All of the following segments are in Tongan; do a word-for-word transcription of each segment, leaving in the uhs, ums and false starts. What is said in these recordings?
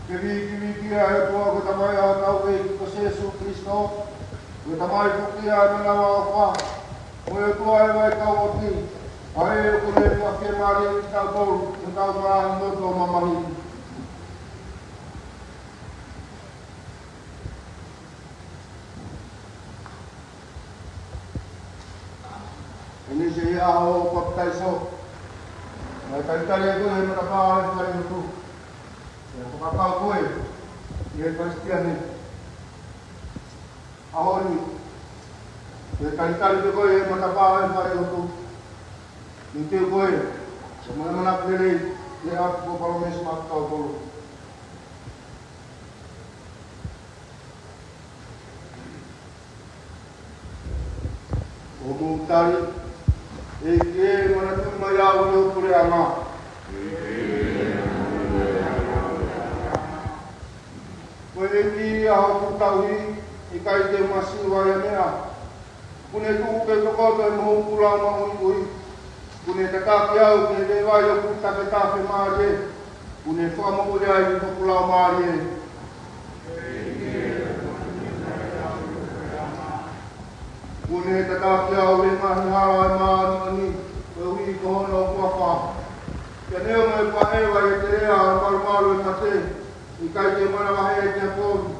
Ke vīkiviki ʻa e ʻOtua ko e Tamai ʻa hotau ʻEiki ko Sīsū Kalaisi, ko e Tamai foki ʻa e manavaʻofa, ko e ʻOtua ʻo e vaitaʻu ʻofa, ʻa ia ʻoku ne fakafiemālieʻi kitautolu ʻi hotau ngaahi loto mamahi. ʻI he ʻaho ʻo e papitaiso, naʻe talitali ʻe koe ʻi he matapā ʻo e falelotu, ʻi he fakakau koe ʻi he Kalisitiane. ʻAho ni, naʻe talitali ʻe koe ʻi he matapā ʻo e falelotu, ʻi he teu koe, ʻo e manamana lelei, ʻi he ʻapi kuo palōmesi maʻa kitautolu. ʻO mou tali, ʻEiki ē, manatuʻi mai au ʻi ho puleʻanga. Ko e ʻEiki ʻa hoku tauhi, ʻe ʻikai te u masiva ʻi ha meʻa. ʻOku ne tuku ke u tokoto ʻi he mohu ʻoku lau maʻuiʻui. ʻOku ne tataki au ki he veʻe vai ʻoku taketafe mālie. ʻOku ne fakamoʻui ai hoku laumālie. ʻOku ne tataki au ʻi he ngaahi hala ʻo e māʻoniʻoni, koeʻuhi ko hono huafa. Pea neongo ʻeku ʻaʻeva ʻi he teleʻa ʻo e malumalu ʻo e mate, ʻe ʻikai te u manavahē ki ha povi,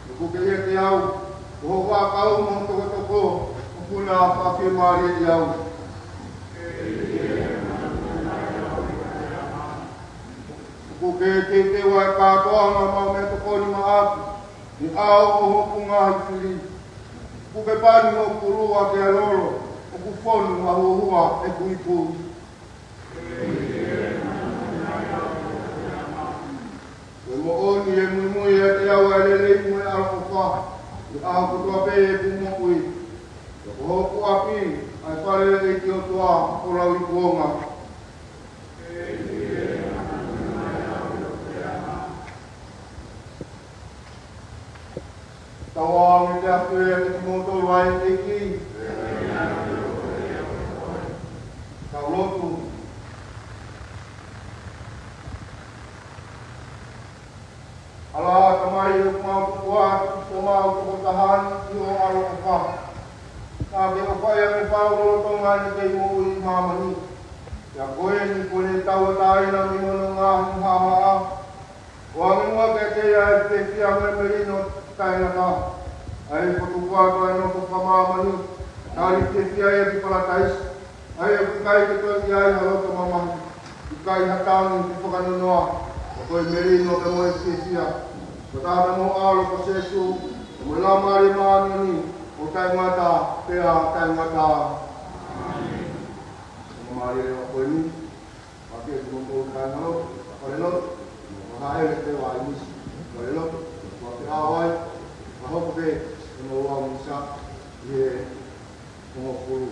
he ʻoku ke ʻiate au, ko ho vaʻakau mo ho tokotoko ʻoku na fakafiemālieʻi au. ʻOku ke teuteu ʻa e kātoanga maʻu meʻatokoni maʻaku, ʻi he ʻao ʻo hoku ngaahi fili. ʻOku ke pani hoku ʻulu ʻaki ʻa e lolo, ʻoku fonu ʻa e huhuʻa ʻeku ipu. Ko e moʻoni ʻe muimui ʻiate au ʻa e lelei mo e ʻaloʻofa, ʻi he ʻaho kotoa pē ʻeku moʻui. Pea ko hoku ʻapi ʻa e fale ʻo e ʻEiki ʻOtua ʻo lauikuonga. Tau ō mai ʻo tali atu kiate kimoutolu ʻa e ʻEiki. Tau lotu. ʻAlā, Tamai, ʻoku mau tuku atu ʻa homau tokotaha ni ʻi ho ʻaloʻofa. Naʻa ke ʻofa ʻiate kitautolu lolotonga ʻene kei moʻui ʻi māmani. Pea ko eni kuo ne tauʻatāina mei hono ngaahi haʻahaʻa, ʻo ange muʻa kiate ia ʻa e fiefia mo e melino taʻengata, ʻa ia ʻoku tuku atu ʻa e nofo fakamāmani, tali fiefia ia ki Palataisi, ʻa ia ʻoku ʻikai ke toe ʻi ai ha loto mamahi, ʻikai ha tangi pe fakanonoa, ka ko e melino pea mo e fiefia. Ko e taha pē mo ho ʻAlo ko Sīsū, pea mo e Laumālie Māʻoniʻoni, ʻo taʻengata pea taʻengata. Mālie ʻa ko eni. Pea ke tuʻu mo e kāingalotu, falelotu, mo e hāʻele ʻa e vaimisi, falelotu, pea ke ʻalu ai, ka hoko pē, ʻo no ua misa, ʻi he hongofulu.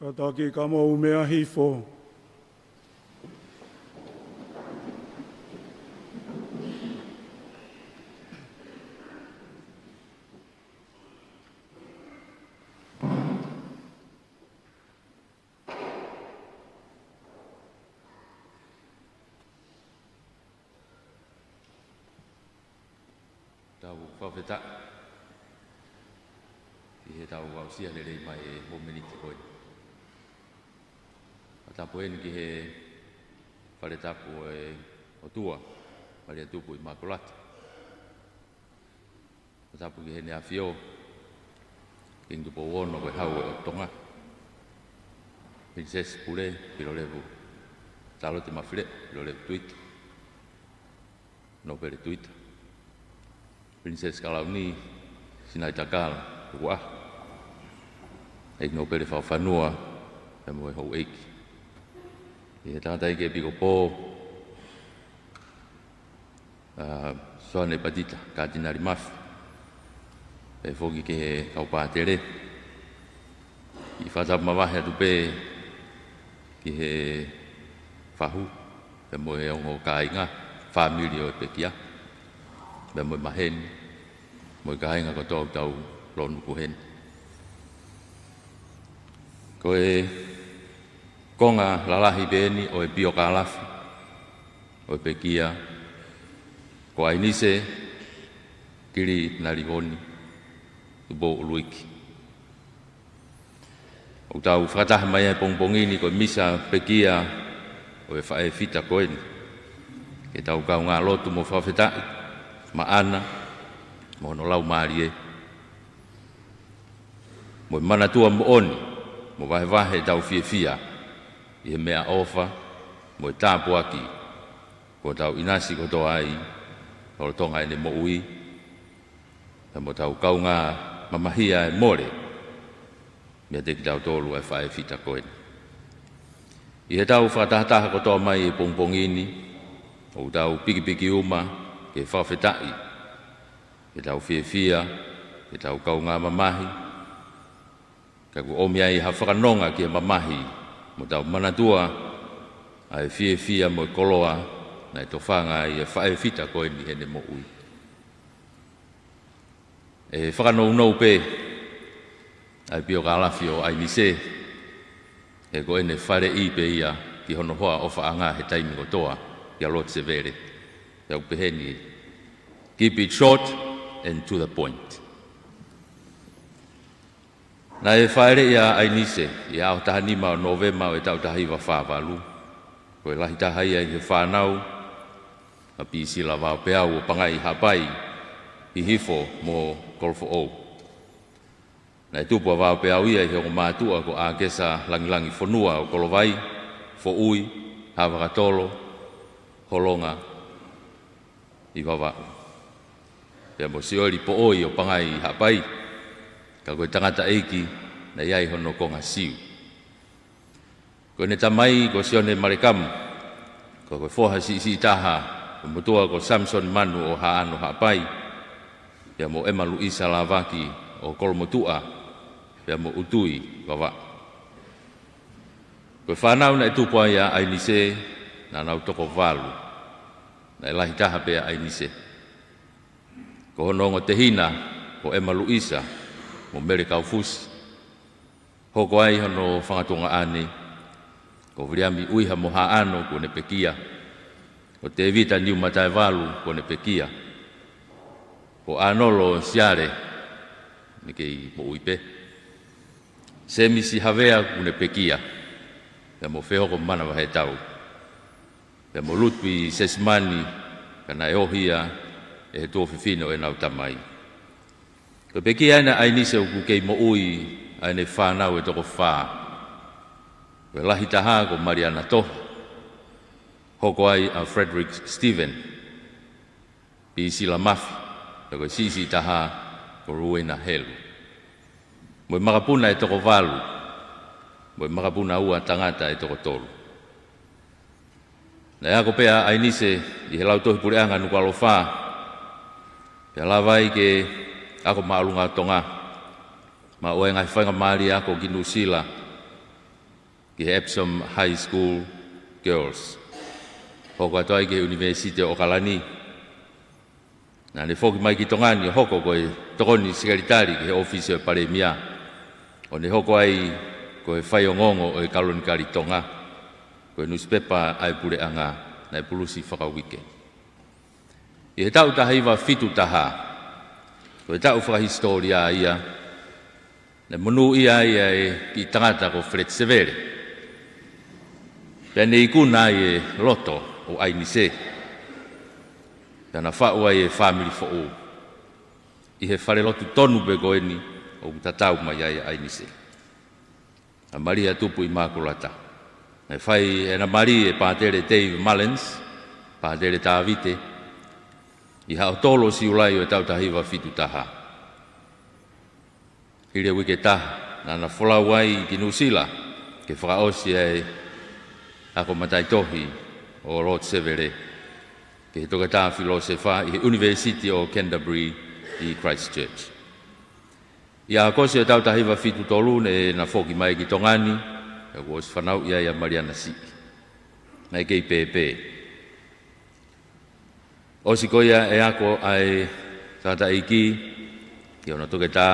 Kātaki kae mou meʻa hifo. Tau fakafetaʻi ʻi heʻetau aʻusia lelei mai e hōminiti ko eni. Fakatapu heni ki he fale tapu ʻo e ʻOtua, Malia Tupu ʻImakulata. Fakatapu ki Heʻene ʻAfio, Kingi Tupou Ono ko e Hau ʻo Tonga, Pilinisesi Pule, Pilolevu Sālote Mafileʻo Leoleo Tuita, Nōpele Tuita, Pilinisesi Kalauni Sinaitakala Tukuʻaho, ʻEiki Nōpele Fakafanua, pea mo e houʻeiki. ʻI he tangataʻeiki ʻEpikopō, ʻa Soane Patita Katinali Mafi, pea foki ki he kau pātele. ʻI he fakatapu mavahe atu pē ki he fahu, pea mo e ongo kāinga, fāmili ʻo e pekia, pea mo e maheni, mo e kāinga kotoa ʻoku tau lōnuku heni. Ko e konga lalahi pē eni ʻo e piokālafi ʻo e pekia ko ʻAinise Kili Nalivoni Tupou ʻUluiki. ʻOku tau fakataha mai he pongipongi ni ko e misa pekia ʻo e faʻē fita ko eni, ke tau kaungā lotu mo fakafetaʻi maʻana mo hono laumālie, mo e manatua moʻoni mo vahevahe ʻetau fiefia ʻi he meʻaʻofa mo e tāpuaki kuo tau ʻinasi kotoa ai lolotonga ʻene moʻui, pea mo tau kaungā mamahia e mole meiate kitautolu ʻa e faʻē fita ko eni. ʻI heʻetau fakatahataha kotoa mai he pongipongi ni, ʻoku tau pikipiki uma ke fakafetaʻi, ke tau fiefia, ke tau kaungā mamahi, ka kuo ʻomi ai ha fakanonga ki he mamahi, mo tau manatua ʻa e fiefia mo e koloa naʻe tofanga ai e faʻē fita ko eni heʻene moʻui. ʻE fakanounou pē ʻa e piokālafi ʻo ʻAinise, he ko ʻene faleʻi pē ia ki hono hoa ʻofaʻanga he taimi kotoa, kia Lord Sevele. Pea ʻoku peheni: "Keep it short and to the point." Naʻe fāʻeleʻi ʻa ʻAinise ʻi he ʻaho taha nima ʻo Nōvema ʻo e taʻu taha hiva fā valu. Ko e lahi taha ia ʻi he fānau ʻa Pisila Vaopeau ʻo Pangai Haʻapai, Hihifo mo Kolofoʻou. Naʻe tupu ʻa Vaopeau ia ʻi he ongo mātuʻa ko ʻAkesa Langilangi Fonua ʻo Kolovai, Foʻui, Havakatolo, Holonga ʻi Vavaʻu, pea mo Sioeli Poʻoi ʻo Pangai Haʻapai, ka ko e tangataʻeiki naʻe ʻi ai hono konga Siu. Ko ʻene tamai ko Sione Malekamu, ko e foha siʻisiʻi taha ʻo e motuʻa ko Samisoni Manu ʻo Haʻano Haʻapai, pea mo ʻEma Luʻisa Lavaki ʻo Kolomotuʻa, pea mo ʻUtui Vavaʻu. Ko e fānau naʻe tupu ai ʻa ʻAinise, naʻa nau toko valu. Naʻe lahi taha pē ʻa ʻAinise. Ko hono ongo tehina ko ʻEma Luʻisa mo Mele Kaufusi. Hoko ai hono fanga tuongaʻane, ko Viliami ʻUiha mo Haʻano kuo ne pekia, ko Tēvita Niumataevalu kuo ne pekia, ko ʻAnolo Siale, naʻe kei moʻui pē, Semisi Havea kuo ne pekia, pea mo Fehoko Manavahetau, pea mo Lutui Sesimani, ka naʻe ohi ia ʻe he tuofefine ʻo ʻenau tamai. Ko e pekia ena ʻa ʻAinise ʻoku kei moʻui ʻa ʻene fānau ʻe toko fā. Ko e lahi taha ko Maliana Tohi, hoko ai ʻa Frederick Stephen, Pisila Mafi, pea ko e siʻisiʻi taha ko Rowena Helu. Mo e makapuna ʻe toko valu, mo e makapuna ua tangata ʻe toko tolu. Naʻe ako pē ʻa ʻAinise ʻi he Lautohi Puleʻanga Nukuʻalofa, pea lava ai ke ako māʻolunga ʻo Tonga, maʻu ai e ngaahi faingamālie ako ki Nuʻusila, ki he Epsom High School Girls. Hoko atu ai ki he ʻUnivēsiti ʻo ʻOkalani. Naʻa ne foki mai ki Tonga ni ʻo hoko ko e tokoni sekelitali ki he ʻōfisi ʻo e Palēmia, ʻo ne hoko ai ko e faiongoongo ʻo e Kalonikali Tonga, ko e nusipepa ʻa e puleʻanga naʻe pulusi fakauike. ʻI he taʻu taha hiva fitu taha, ko e taʻu fakahisitōlia ia, naʻe monūʻia ai ʻa e kiʻi tangata ko Feleti Sevele, pea ne ikuna ai e loto ʻo ʻAinise, pea na faʻu ai e fāmili foʻou ʻi he falelotu tonu pē ko eni ʻoku tatau mai ai ʻa ʻAinise, ʻa Malia Tupuʻimākulata. Naʻe fai ʻena mali ʻe Pātele Dave Mullins, Pātele Tavite, ʻi he ʻaho tolu ʻo Siulai ʻo e taʻu taha hiva fitu taha. Hili e uike ʻe taha, naʻá na folau ai ki Nuʻusila ke fakaʻosi ʻa e ako mataʻitohi ʻo Lord Sevele ki he toketā filōsefa ʻi he ʻUnivēsiti ʻo Canterbury ʻi Christchurch. ʻI ʻAokosi ʻo e taʻu taha hiva fitu tolu naʻá na foki mai ki Tonga ni, pea kuo ʻosi fanauʻi ai ʻa Maliana Siʻi. Naʻe kei pēpē. ʻOsi ko ia e ako ʻa e tangataʻeiki ki hono toketā,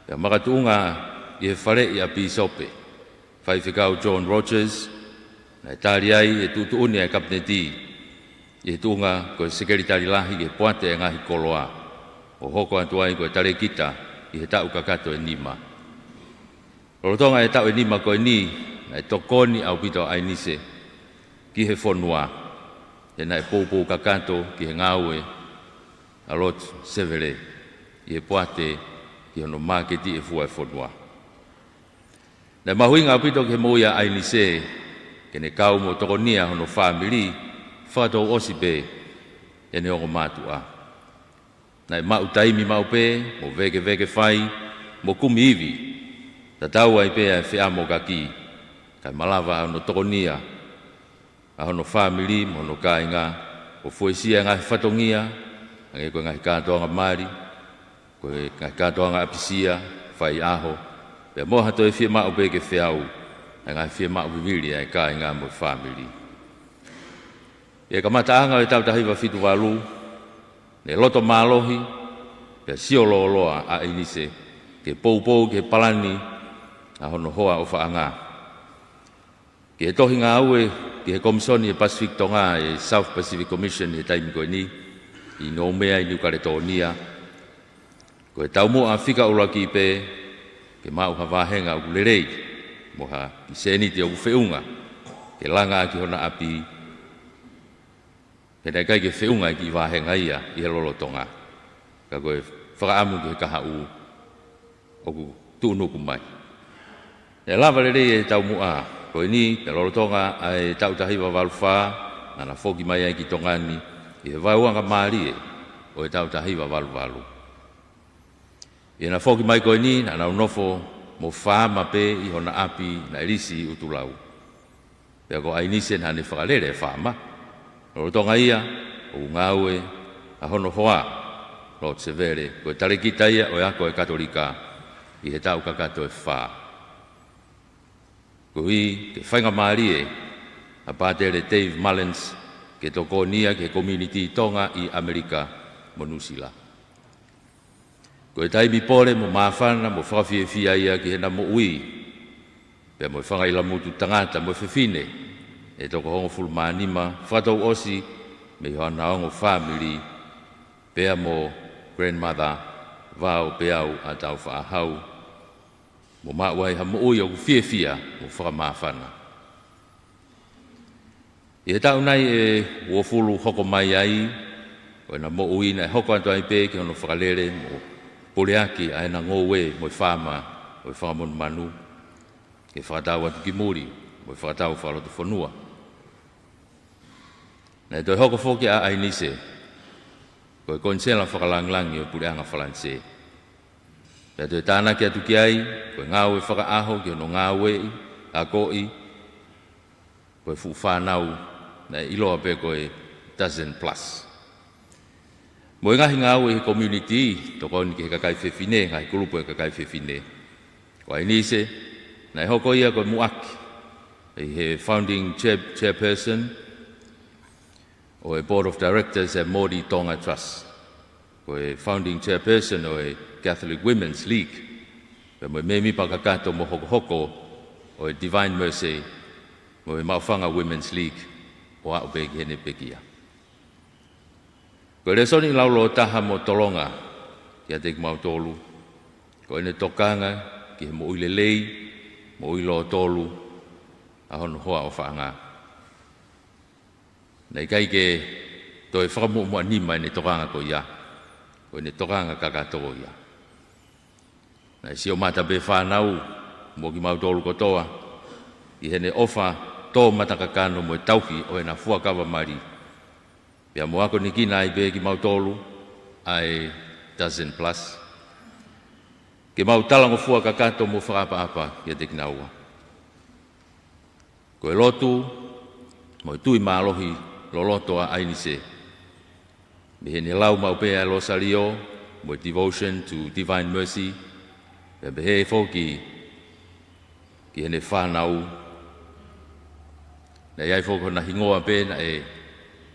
pea makatuʻunga ʻi he faleʻi ʻa Pīsope, Faifekau John Rogers, naʻe tali ai ʻe he tuʻutuʻuni ʻa e Kapineti ʻi he tuʻunga ko e Sekelitali Lahi ki he Poate ʻa e Ngaahi Koloa, ʻo hoko atu ai ko e talēkita ʻi he taʻu kakato ʻe nima. Lolotonga e taʻu ʻe nima ko eni, naʻe tokoni ʻaupito ʻa ʻAinise ki he fonua, he naʻe poupou kakato ki he ngāue ʻa Lord Sevele ʻi he poate ki hono māketiʻi e fua e fonua. Naʻe mahuʻinga ʻaupito ki he moʻui ʻa ʻAinise ke ne kau mo tokonia hono fāmili, fakatouʻosi pē ʻene ongo mātuʻa. Naʻe maʻu taimi maʻu pē mo vēkeveke fai mo kumi ivi, tatau ai pē ʻa e feʻamokaki, kae malava hono tokonia ʻa hono fāmili mo hono kāinga, ʻo fuesia e ngaahi fatongia, hangē ko e ngaahi kātoanga mali, ko e ngaahi kātoanga ʻapisia, faiʻaho, pea mo ha toe fiemaʻu pē ke feau ʻa e ngaahi fiemaʻu vivili ʻa e kāinga mo e fāmili. ʻI he kamataʻanga ʻo e taʻu taha hiva fitu valu, ne loto mālohi pea sio lōloa ʻa ʻAinise ke poupou ki he palani ʻa hono hoa ʻofaʻanga ki he tohi ngāue ki he Komisoni ʻa e Pasifiki Tonga, ʻa e South Pacific Commission ʻi he taimi ko eni, ʻi Noumea ʻi Niu Kaletōnia. Ko e taumuʻa fika ʻuluaki pē ke maʻu ha vāhenga ʻoku lelei mo ha kiʻi sēniti ʻoku feʻunga ke langa ʻaki hona ʻapi, he naʻe ʻikai ke feʻunga e kiʻi vāhenga ia ʻi he lolotonga. Ka ko e fakaʻamu ki he kahaʻu ʻoku tuʻunuku mai. Naʻe lava lelei e taumuʻa ko eni, pea lolotonga ʻa e taʻu taha hiva valu fā, naʻá na foki mai ai ki Tonga ni ʻi he vaeuanga mālie ʻo e taʻu taha hiva valu valu. ʻI heʻena foki mai ko eni, naʻá na nofo mo faama pē ʻi hona ʻapi naʻe lisi ʻi ʻUtulau. Pea ko ʻAinise naʻá ne fakalele e faama. Lolotonga ia, ʻoku ngāue ʻa hono hoa, Lord Sevele, ko e talēkita ia ʻo e ako ʻa e Katolika ʻi he taʻu kakato ʻe fā. Koeʻuhi ke faingamālie ʻa Pātele Dave Mullins ke tokoni ia ki he community Tonga ʻi ʻAmelika mo Nuʻusila. Ko e taimi pole mo māfana mo fakafiefia ia ki heʻena moʻui, pea mo e fanga ʻilamutu tangata mo e fefine ʻe toko hongofulu mā nima, fakatouʻosi mei hono ongo fāmili, pea mo grandmother Vao Peau ʻa Taufaʻāhau, mo maʻu ai ha moʻui ʻoku fiefia mo fakamāfana. ʻI he taʻu nai ʻe uofulu hoko mai ai, ko ʻena moʻui naʻe hoko atu ai pē ki hono fakalele mo puleaki ʻa ʻena ngoue mo e faama ʻo e fanga monumanu, ke fakatau atu ki muli mo e fakatau fakalotofonua. Naʻe toe hoko foki ʻa ʻAinise ko e konisela fakalangilangi ʻo e puleʻanga Falanisē. Pea toe tānaki atu ki ai ko e ngāue fakaʻaho ki hono ngāueʻi, akoʻi, ko e fuʻu fānau naʻe ʻiloa pē ko e dozen plus. Mo e ngaahi ngāue ʻi he community, tokoni ki he kakai fefine, ngaahi kulupu ʻo e kakai fefine. Ko ʻAinise, naʻe hoko ia ko e muʻaki ʻi he founding chair-, chairperson ʻo e Board of Directors ʻa e Maori Tonga Trust, ko e founding chairperson ʻo e Catholic Women's League, pea mo e mēmipa kakato mo hokohoko ʻo e Divine Mercy mo e Maʻufanga Women's League, ʻo aʻu pē ki heʻene pekia. Ko e lēsoni ʻi he lau lōtaha mo tolonga kiate kimautolu, ko ʻene tokanga ki he moʻui lelei, moʻui lōtolu ʻa hono hoa ʻofaʻanga. Naʻe ʻikai ke toe fakamuʻomuʻa nima ʻene tokanga ko ia, ko ʻene tokanga kakato ia. Naʻe sio mata pē fānau mo kimautolu kotoa, ʻi heʻene ʻofa tō matakakano mo e tauhi ʻo ʻena fuakava mali. Pea mo akonekina ai pē kimautolu ʻa e Dozen Plus ke mau talangofua kakato mo fakaʻapaʻapa kiate kinaua. Ko e lotu mo e tui mālohi loloto ʻa ʻAinise, mei heʻene lau maʻu pē ʻa e Losaliō mo e Devotion to Divine Mercy, pea pehē foki ki heʻene fānau. Naʻe ʻi ai foki hona hingoa pē naʻe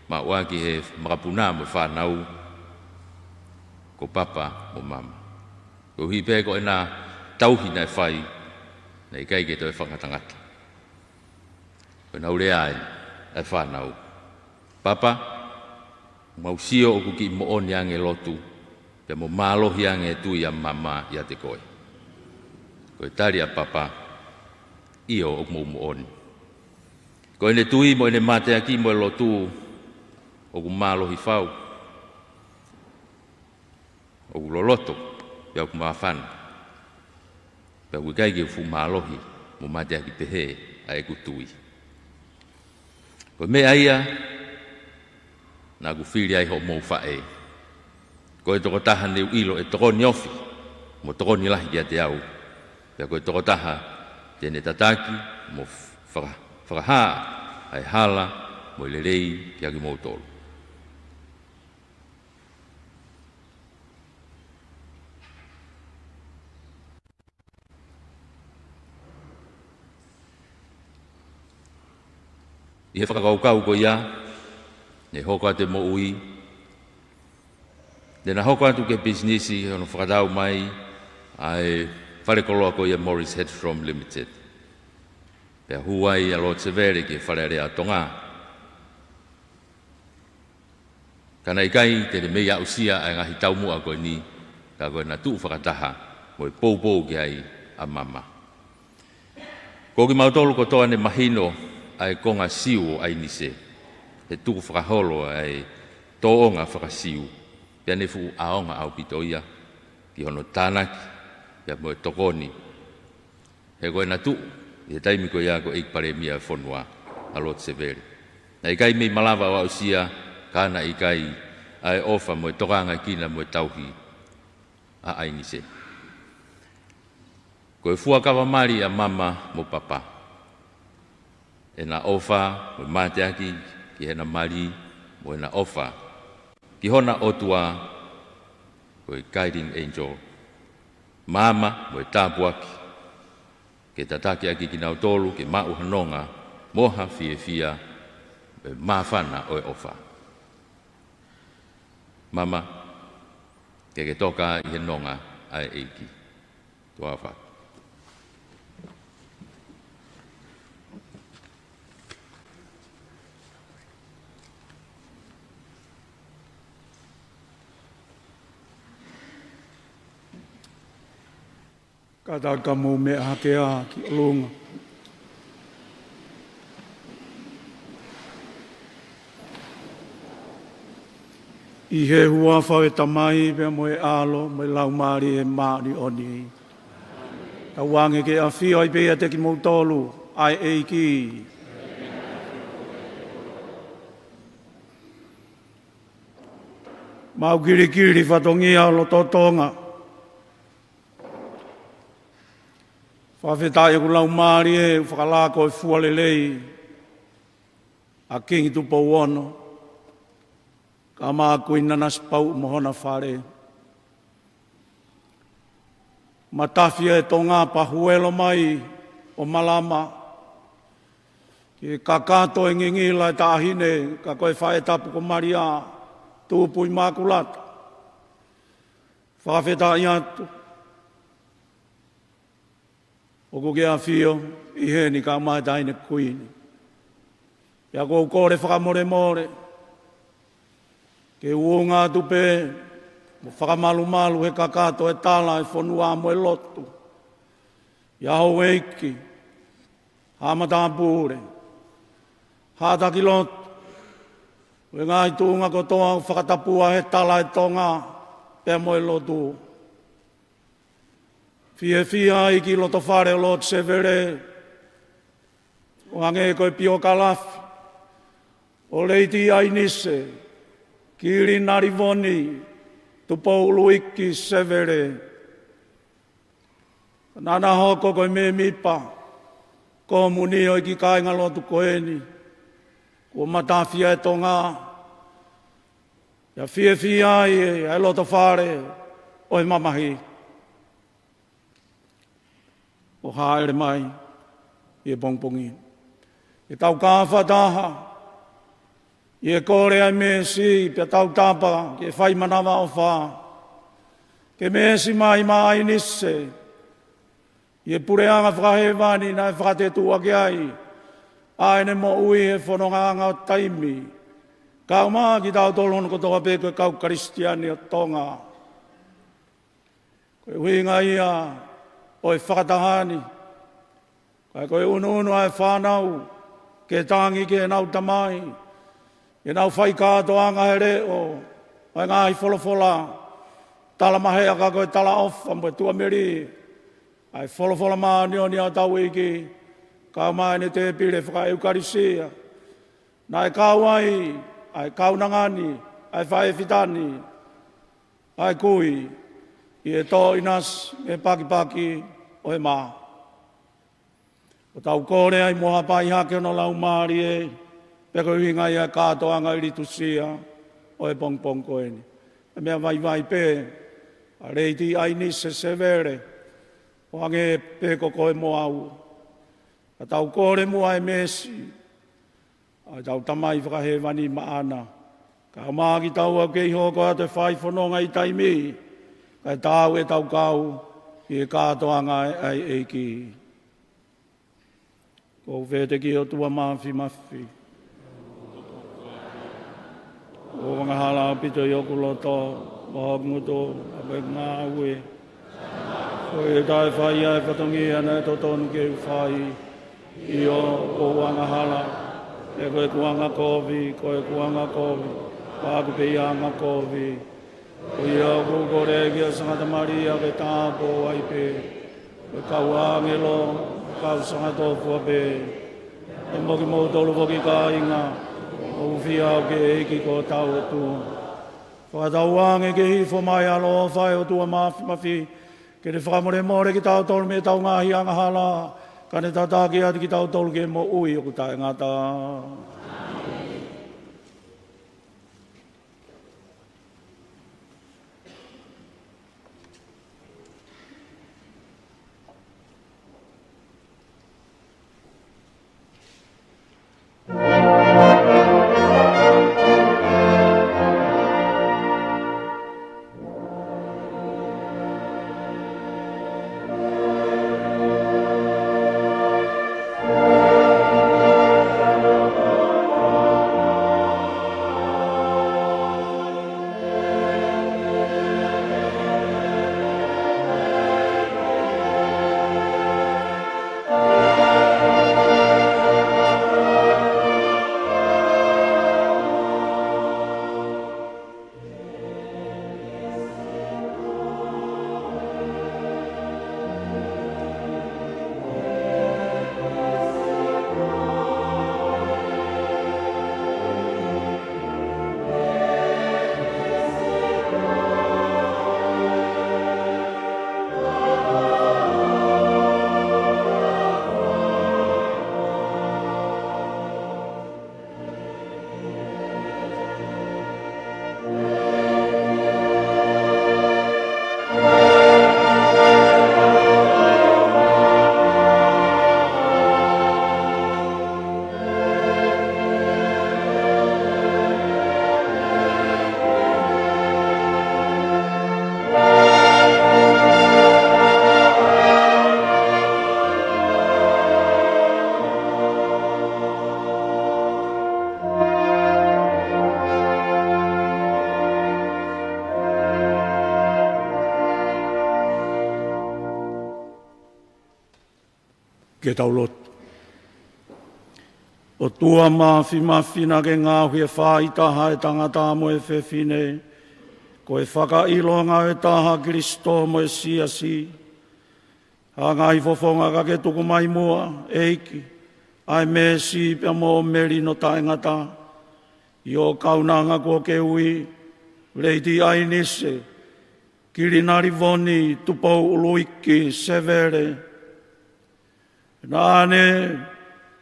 maʻu ʻaki ʻe he makapuna mo e fānau, ko Papa mo Mama. Koeʻuhi pē ko ʻena tauhi naʻe fai, naʻe ʻikai ke toe fakangatangata. Ko ʻenau lea ʻa e fānau: Papa, mau sio ʻoku kiʻi moʻoni ange e lotu, pea mo mālohi ange e tui ʻa Mama ʻiate koe. Ko e tali ʻa Papa: ʻIo, ʻoku mou moʻoni. Ko ʻene tui mo ʻene mateaki mo e lotu ʻoku mālohi fau, ʻoku loloto, pea ʻoku māfana. Pea ʻoku ʻikai ke fuʻu mālohi mo mateaki pehē ʻa ʻeku tui. Ko e meʻa ia naʻa ku fili ai hoʻomou faʻē. Ko e tokotaha ne u ʻilo ʻe tokoni ofi mo tokoni lahi kiate au. Pea ko e tokotaha te ne tataki mo faka-, fakahā ʻa e hala mo e lelei kiate kimoutolu. ʻI he fakakaukau ko ia, ne hoko atu e moʻui, ne na hoko atu ki he pisinisi hono fakatau mai ʻa e falekoloa ko ia Maurice Hedstrom Limited. Pea hū ai ʻa Lord Sevele ki he Fale Alea ʻo Tonga. Ka naʻe ʻikai te ne mei aʻusia ʻa e ngaahi taumuʻa ko eni, ka ko ʻena tuʻu fakataha mo e poupou ki ai ʻa Mama. Ko kimautolu kotoa ne mahino ʻa e konga Siu ʻo ʻAinise, he tukufakaholo ʻa e tōʻonga faka-Siu, pea ne fuʻu ʻaonga ʻaupito ia ki hono tānaki pea mo e tokoni. He ko ʻena tuʻu ʻi he taimi ko ia ko e ʻEiki Palēmia ʻo e fonua, ʻa Lord Sevele. Naʻe ʻikai mei malava ʻo aʻusia, ka naʻe ʻikai ʻa e ʻofa mo e tokangakina mo e tauhi ʻa ʻAinise. Ko e fuakava mali ʻa Mama mo Papa, ʻena ʻofa mo e mateaki ki heʻena mali mo ʻena ʻofa ki hona ʻOtua, ko e guiding angel, maama mo e tāpuaki, ke tataki ʻaki kinautolu ke maʻu ha nonga mo ha fiefia mo e māfana ʻo e ʻofa. Mama, ke ke toka ʻi he nonga ʻa e ʻEiki. Tuʻa ʻofa. Kātaki ka mou meʻa hake ā ki ʻolunga. ʻI he huafa ʻo e Tamai pea mo e ʻAlo mo e Laumālie Māʻoniʻoni. Tauange ke ʻafio ai pē ʻiate kimoutolu ʻa e ʻEiki. Mau kilikili fatongia ʻo loto Tonga. Fakafetaʻi ʻoku laumālie ʻoku fakalako e fua lelei ʻa Kingi Tupou Ono, kae ʻumaʻā Kuini Nanasipauʻu mo hona fale. Matafi e Tonga pea huelo mai ʻo malama ki he kakato e ngingila e taʻahine, ka ko e faʻē tapu ko Malia, tupu ʻi Mākulata. Fakafetaʻi atu ʻoku ke ʻafio ʻi heni kae ʻumaʻā e taʻahine Kuini. Pea ʻoku ou kole fakamolemole ke u ʻunga atu pē mo fakamalumalu he kakato e tala e fonua mo e lotu, ʻi he houʻeiki, haʻa matāpule, haʻa taki lotu, mo e ngaahi tuʻunga kotoa ʻoku fakatapua he tala e Tonga pea mo e lotu. Fiefia ai ki loto fale ʻo Lord Sevele, ʻO hangē ko e piokalafi ʻo Lady ʻAinise Kilinalivoni Tupou Luiki Sevele, naʻá na hoko ko e mēmipa Komunio ʻi he kāingalotu ko eni, kuo matafia ʻe Tonga, ʻa e fiefia ai ʻa e loto fale ʻo e mamahi, ʻo hāʻele mai ʻi he pongipongi ni. Ke tau kau fakataha ʻi he kole ʻa e meesi pea tautapa ke fai manavaʻofa, ke meesi mai maʻa ʻAinise ʻi he puleʻanga fakahēvani naʻe fakatetuʻaki ai ʻa ʻene moʻui he fonongaʻanga ʻo taimi, kae ʻumaʻā kitautolu hono kotoa pē ko e kau Kalisitiane ʻo Tonga. Ko e ʻuhinga ia ʻo e fakataha ni, kae ko e ʻunuʻunu ʻa e fānau ke tangi ki heʻenau tamai, ke nau fai kātoanga he leʻo ʻo e ngaahi folofola, tala maheʻa ka ko e talaʻofa mo e tuʻamelie ʻa e folofola māʻoniʻoni ʻa hotau ʻEiki, kae ʻumaʻā ʻene tēpile fakaʻeukalisia, naʻe kau ai ʻa e kaunanga ni, ʻa e faʻē fitani, ʻa e kui, ʻi he tō ʻinasi mei he pakipaki ʻo e mā. ʻOku tau kole ai mo hapai hake hono laumālie, pea ko e ʻuhinga ia ʻa e kātoanga ʻi he litusia ʻo e pongipongi ko eni. Ko e meʻa vaivai pē ʻa Lady ʻAinise Sevele, ʻo hangē pē ko koe mo au. Ka tau kole muʻa e meesi ʻa ʻetau Tamai Fakahēvani maʻana, kae ʻumaʻā kitaua ʻoku kei hoko atu e fai fononga ʻi taimi, kae taau ʻetau kau ʻi he kātoanga ʻa e ʻEiki. ʻOku ou veteki ʻOtua Māfimafi, ʻoku angahala ʻaupito ʻi hoku loto, mo hoku ngutu, ʻa e ngāue, ko e taʻe fai ʻa e fatongia naʻe totonu ke u fai. ʻIo, ʻoku ou angahala, he ko ʻeku angakovi, ko ʻeku angakovi, pea ʻoku ou angakovi. Ko ia ʻoku ou kole ki he Sangata Malia ke tāpuakiʻi pē, ko e kau ʻāngelo, kau sangatofuʻa pē, pea mo kimoutolu foki kāinga, ʻoku fie aʻu ki he ʻEiki ko hotau ʻOtua. Fakatauange ke hifo mai ʻa e ʻaloʻofa ʻa e ʻOtua Māfimafi, ke ne fakamolemole kitautolu mei heʻetau ngaahi angahala, kae ne tataki atu kitautolu ki he moʻui ʻoku taʻengata. Ke tau lotu. ʻOtua Māfimafi, naʻá ke ngaohi ʻa e faaitaha ʻo e tangata mo e fefine, ko e fakaʻilonga ʻo e taha ʻa Kalaisi mo e siasi. ʻA e ngaahi fofonga ka ke tuku mai muʻa, ʻEiki, ʻa e mēsi pea mo e melino taʻengata, ʻi hoʻo kaunanga kuo ke ui, Lady ʻAinise Kilinalivoni Tupou ʻUluiki Sevele. Naʻa ne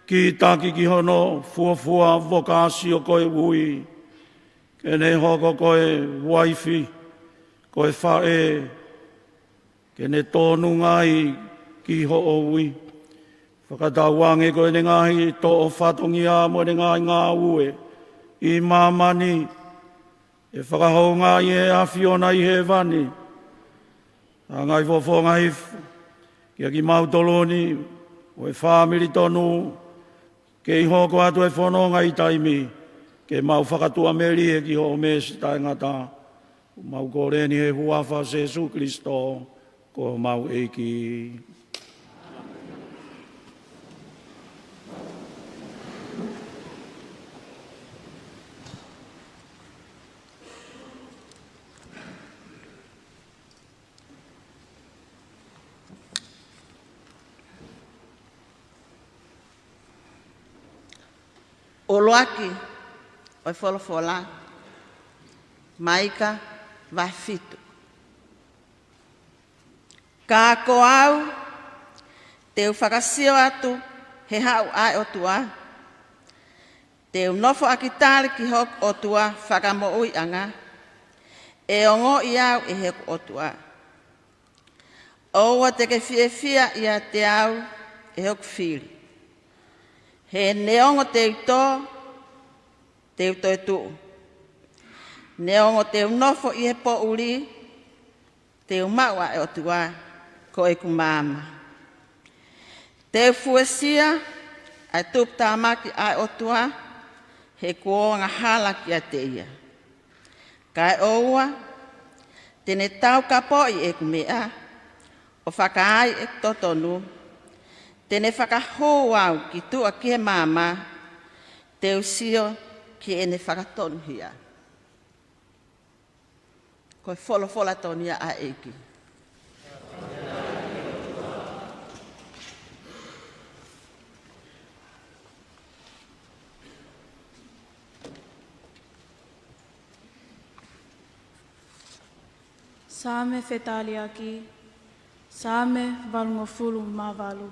kītaki ki hono fuofua vokāsio ko e ui, ke ne hoko ko e uaifi, ko e faʻē, ke ne tōnunga ai ki hoʻo ui. Fakatauange ko ʻene ngaahi toʻo fatongia mo ʻene ngaahi ngāue ʻi māmani, ʻe fakahoungaʻi ʻe he ʻAfiona ʻi hēvani ʻa e ngaahi fofonga hifo kiate kimautolu ni, ʻo e fāmili tonu, ke ʻi hoko atu e fononga ʻi taimi, ke mau fakatuʻamelie ki hoʻo mēsi taʻengata. Mau kole ni he huafa ʻo Sēsū Kilisitō, ko homau ʻEiki. ʻUluaki ʻo e folofola, Maika vahe fitu. Ka ko au, te u fakasio atu he haʻu ʻa e ʻOtua. Te u nofoʻaki tali ki hoku ʻOtua fakamoʻuiʻanga, ʻe ongoʻi au ʻe hoku ʻOtua. ʻOua te ke fiefia ʻiate au, ʻe hoku fili. He neongo te u tō, te u toetuʻu. Neongo te u nofo ʻi he poʻuli, te u maʻu ʻa e ʻOtua ko ʻeku maama. Te u fuesia ʻa e tuputāmaki ʻa e ʻOtua, he kuo u angahala kiate ia. Kaeʻoua te ne taukapoʻi ʻeku meʻa, ʻo fakaai ʻeku totonu. Te ne fakahū au ki tuʻa ki he maama, te u sio ki heʻene fakatonuhia. Ko e folofola tonu ia ʻa e ʻEiki. Saame fetaliaki, Saame valungofulu mā valu.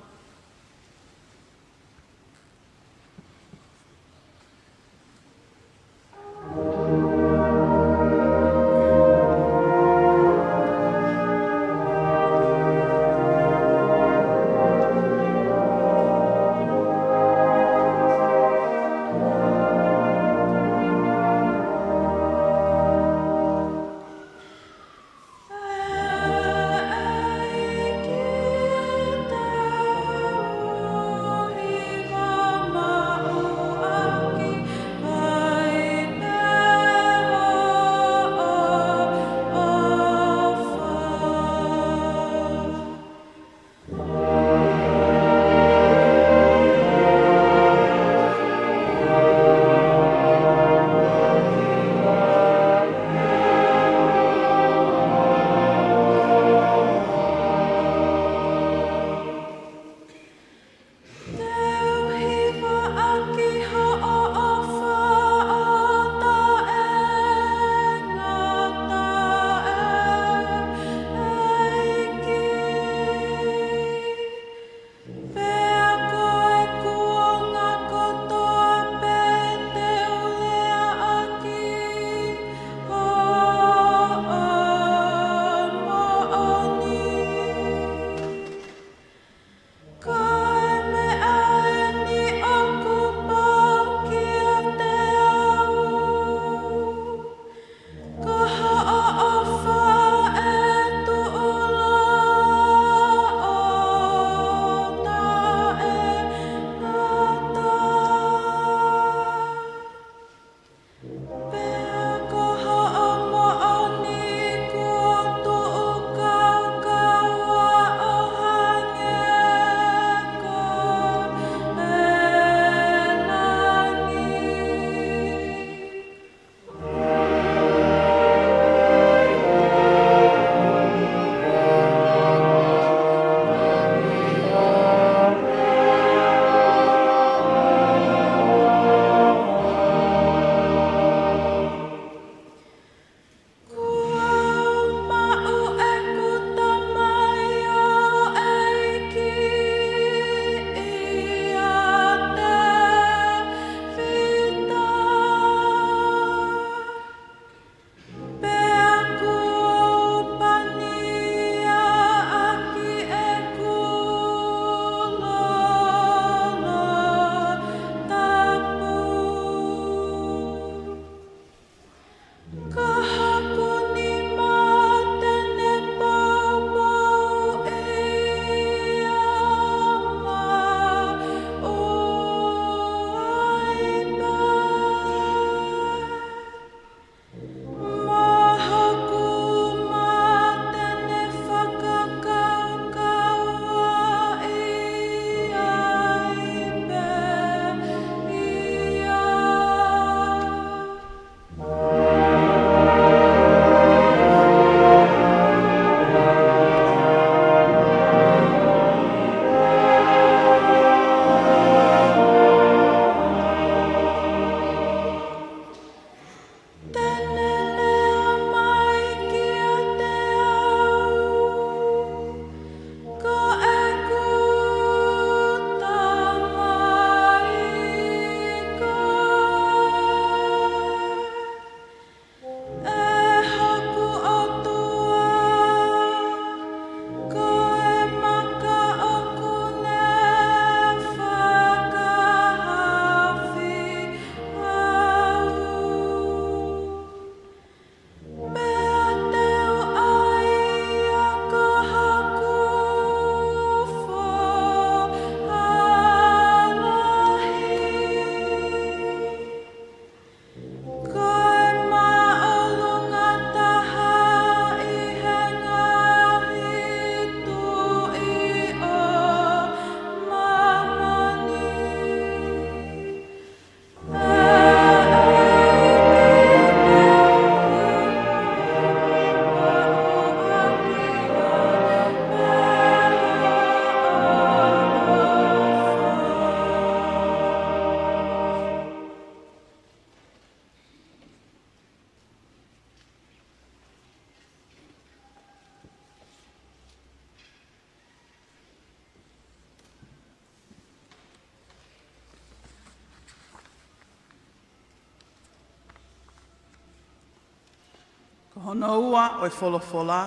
Hono ua ʻo e folofola,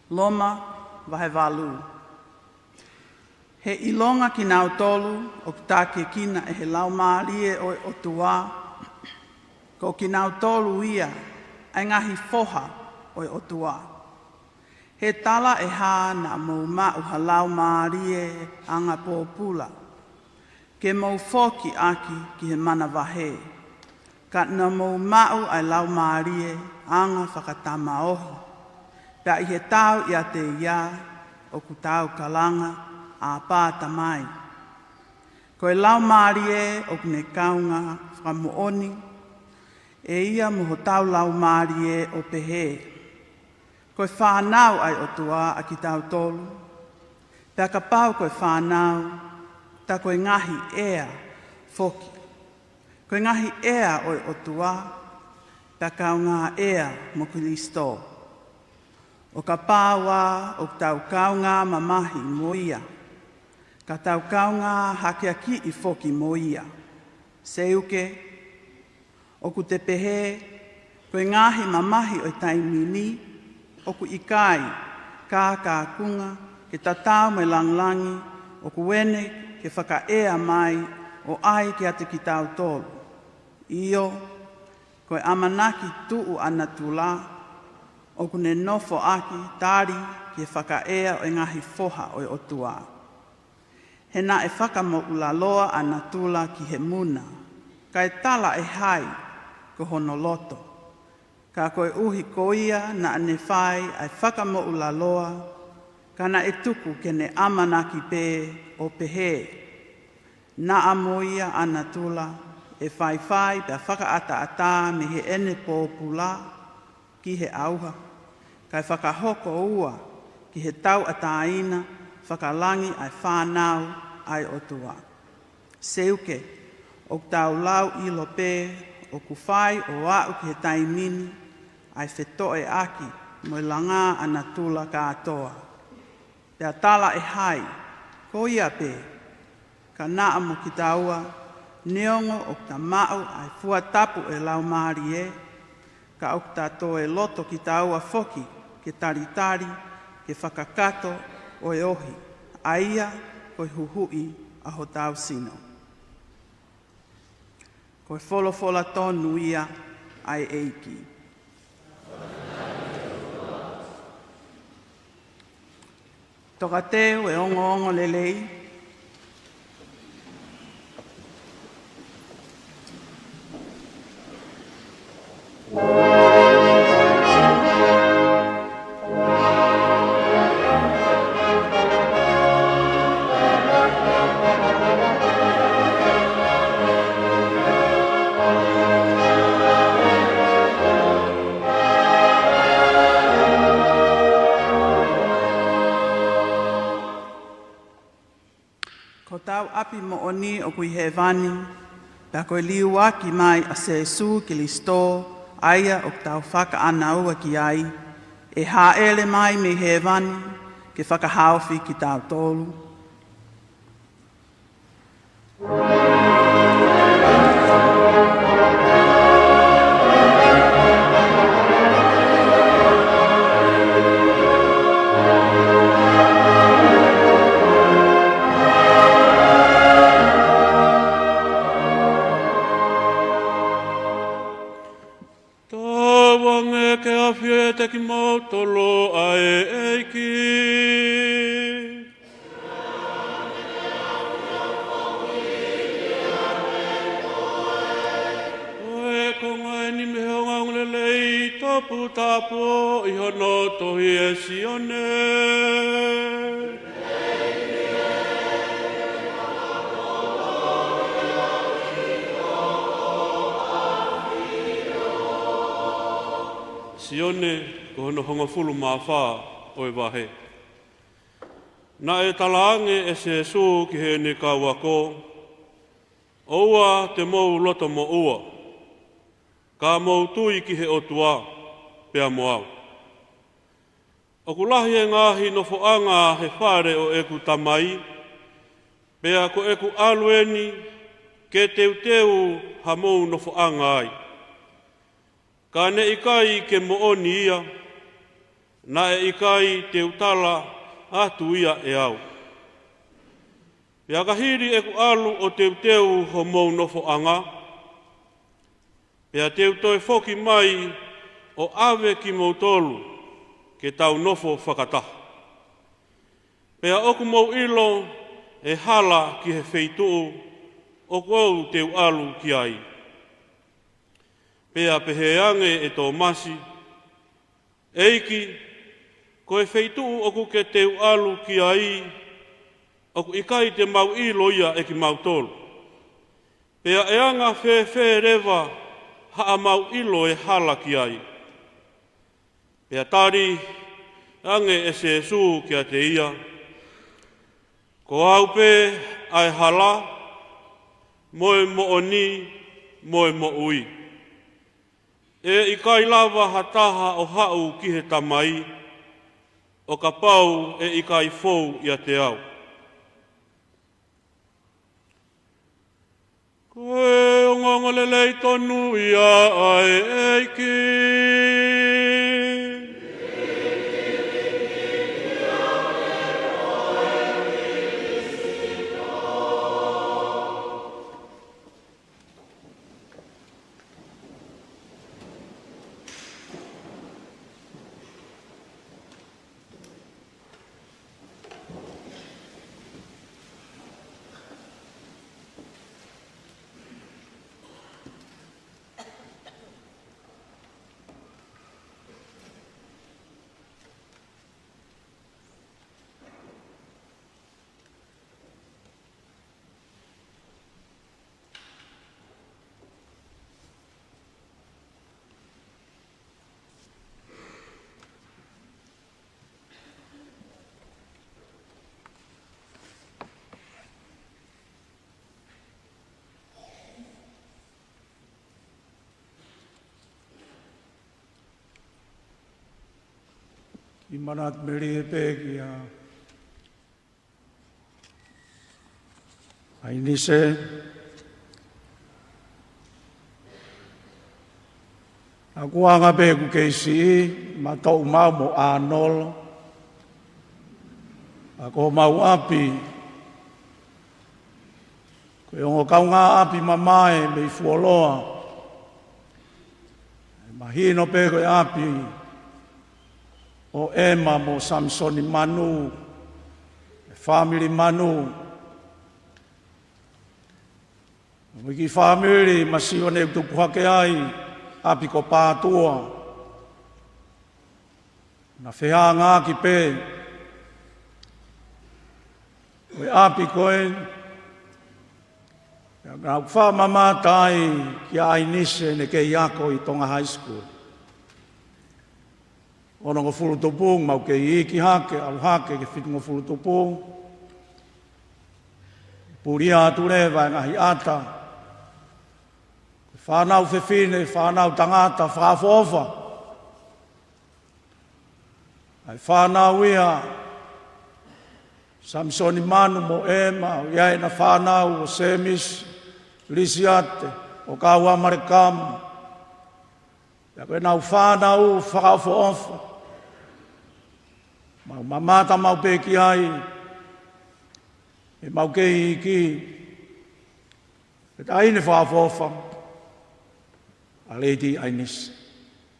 Loma vahe valu. He ʻilonga kinautolu ʻoku takiekina ʻe he Laumālie ʻo e ʻOtua, ko kinautolu ia ʻa e ngaahi foha ʻo e ʻOtua. He talaʻehā naʻa mou maʻu ha laumālie anga pōpula, ke mou foki ʻaki ki he manavahē, ka naʻa mou maʻu ʻa e laumālie anga fakatamaohi, pea ʻi he tau ʻiate ia ʻoku tau kalanga, Āpā Tamai. Ko e Laumālie ʻoku ne kaungā fakamoʻoni ʻe ia mo hotau laumālie ʻo pehē, ko e fānau ʻa e ʻOtua ʻa kitautolu, pea kapau ko e fānau, ta ko e ngaahi ʻea foki. Ko e ngaahi ʻea ʻo e ʻOtua, pea kaungā ʻea mo Kilisitō. ʻO kapau ʻoku tau kaungā mamahi mo ia, ka tau kaungā hakeakiʻi foki mo ia. Seuke, ʻoku te pehē, ko e ngaahi mamahi ʻo e taimi ni, ʻoku ʻikai kākākunga ke tatau mo e langilangi ʻoku ʻene ke fakaʻea mai ʻo ʻai kiate kitautolu. ʻIo, ko e ʻamanaki tuʻu ʻa natula, ʻoku ne nofo ʻaki tali ki he fakaʻea ʻo e ngaahi foha ʻo e ʻOtua. He naʻe fakamoʻulaloa ʻa natula ki he muna, kae talaʻehai ko hono loto. Ka koeʻuhi ko ia naʻa ne fai ʻa e fakamoʻulaloa, ka naʻe tuku ke ne ʻamanaki pē ʻo pehē, naʻa mo ia ʻa natula ʻe faifai pea fakaʻataʻatā mei heʻene pōpula ki he ʻauha, kae fakahoko ua ki he tauʻatāina fakalangi ʻa e fānau ʻa e ʻOtua. Seuke, ʻoku tau lau ʻilo pē ʻoku fai ʻo aʻu ki he taimi ni ʻa e fetoʻeʻaki mo e langā ʻa natula kātoa. Pea talaʻehai, ko ia pē, ka naʻa mo kitaua, neongo ʻoku ta maʻu ʻa e fua tapu ʻo e Laumālie, ka ʻoku ta toe loto kitaua foki ke talitali ki he fakakakato ʻo e ohi, ʻa ia ko e huhuʻi ʻa hotau sino. Ko e folofola tonu ia ʻa e ʻEiki. Tokateu e ongoongolelei. Ko hotau ʻapi moʻoni ʻoku ʻi hēvani, pea ko e liuaki mai ʻa Sēsū Kilisitō, ʻa ia ʻoku tau fakaʻānaua ki ai, ʻe hāʻele mai mei hēvani ke fakahaofi kitautolu. Tauange ke ʻafio ʻiate kimoutolu ʻa e ʻEiki. Ko e konga eni mei he ongoongolelei toputapu ʻi hono tohi ʻe Sione. Sione, ko hono hongofulu mā fā ʻo e vahe. Naʻe talaange ʻe Sēsū ki heʻene kau ako, ʻOua te mou loto moʻua, ka mou tui ki he ʻOtua pea mo au. ʻOku lahi e ngaahi nofoʻanga he fale ʻo ʻeku Tamai, pea ko ʻeku ʻalu eni ke teuteu hamou nofoʻanga ai. Ka ne ʻikai ke moʻoni ia, naʻe ʻikai te u tala atu ia ʻe au. Pea ka hili ʻeku ʻalu ʻo teuteu homou nofoʻanga, pea te u toe foki mai ʻo ʻave kimoutolu ke tau nofo fakataha. Pea ʻoku mou ʻilo ʻe hala ki he feituʻu ʻoku ou te u ʻalu ki ai. Pea pehē ange ʻe Tōmasi, ʻEiki, ko e feituʻu ʻoku ke te u ʻalu ki ai, ʻoku ʻikai te mau ʻilo ia ʻe kimautolu. Pea ʻe anga fēfē leva haʻamau ʻilo ʻe hala ki ai? Pea tali ange ʻe Sēsū kiate ia, Ko au pē ʻa e hala, mo e moʻoni, mo e moʻui. ʻE ʻikai lava ha taha ʻo haʻu ki he Tamai, ʻo kapau ʻe ʻikai fou ʻiate au. Ko e ongoongolelei tonu ia ʻa e ʻEiki. Kiʻi manatu melie pē kia ʻAinise. ʻOku anga pē ʻeku kei siʻi, ma toʻu mau mo ʻAnolo. ʻA ko homau ʻapi, ko e ongo kaungāʻapi mamae mei Fuoloa. Mahino pē ko e ʻapi ʻo ʻEma mo Samisoni Manu, e fāmili Manu. Mo e kiʻi fāmili masiva ne u tupu hake ai, ʻapi ko Pātua. Na fehangaaki pē ko e ʻapi ko ē, pea naʻa ku faʻa mamata ai kia ʻAinise ne kei ako ʻi Tonga High School. Onongofulu tupu, mau kei iiki hake, ʻalu hake ki he fitungofulu tupu. Pulia atu leva e ngaahi ʻata. Fānau fefine, fānau tangata, fakaʻofoʻofa. ʻA e fānau ia, Samisoni Manu mo ʻEma, ʻoku ʻi ai ʻena fānau ʻo Sēmisi, Lisiate, ʻo kau ʻa Malekamu. Pea ko ʻenau fānau fakaʻofoʻofa. Mau mamata maʻu pē ki ai, ʻi heʻemau kei iiki, e taʻahine fakaʻofoʻofa ʻa Lady ʻAinise.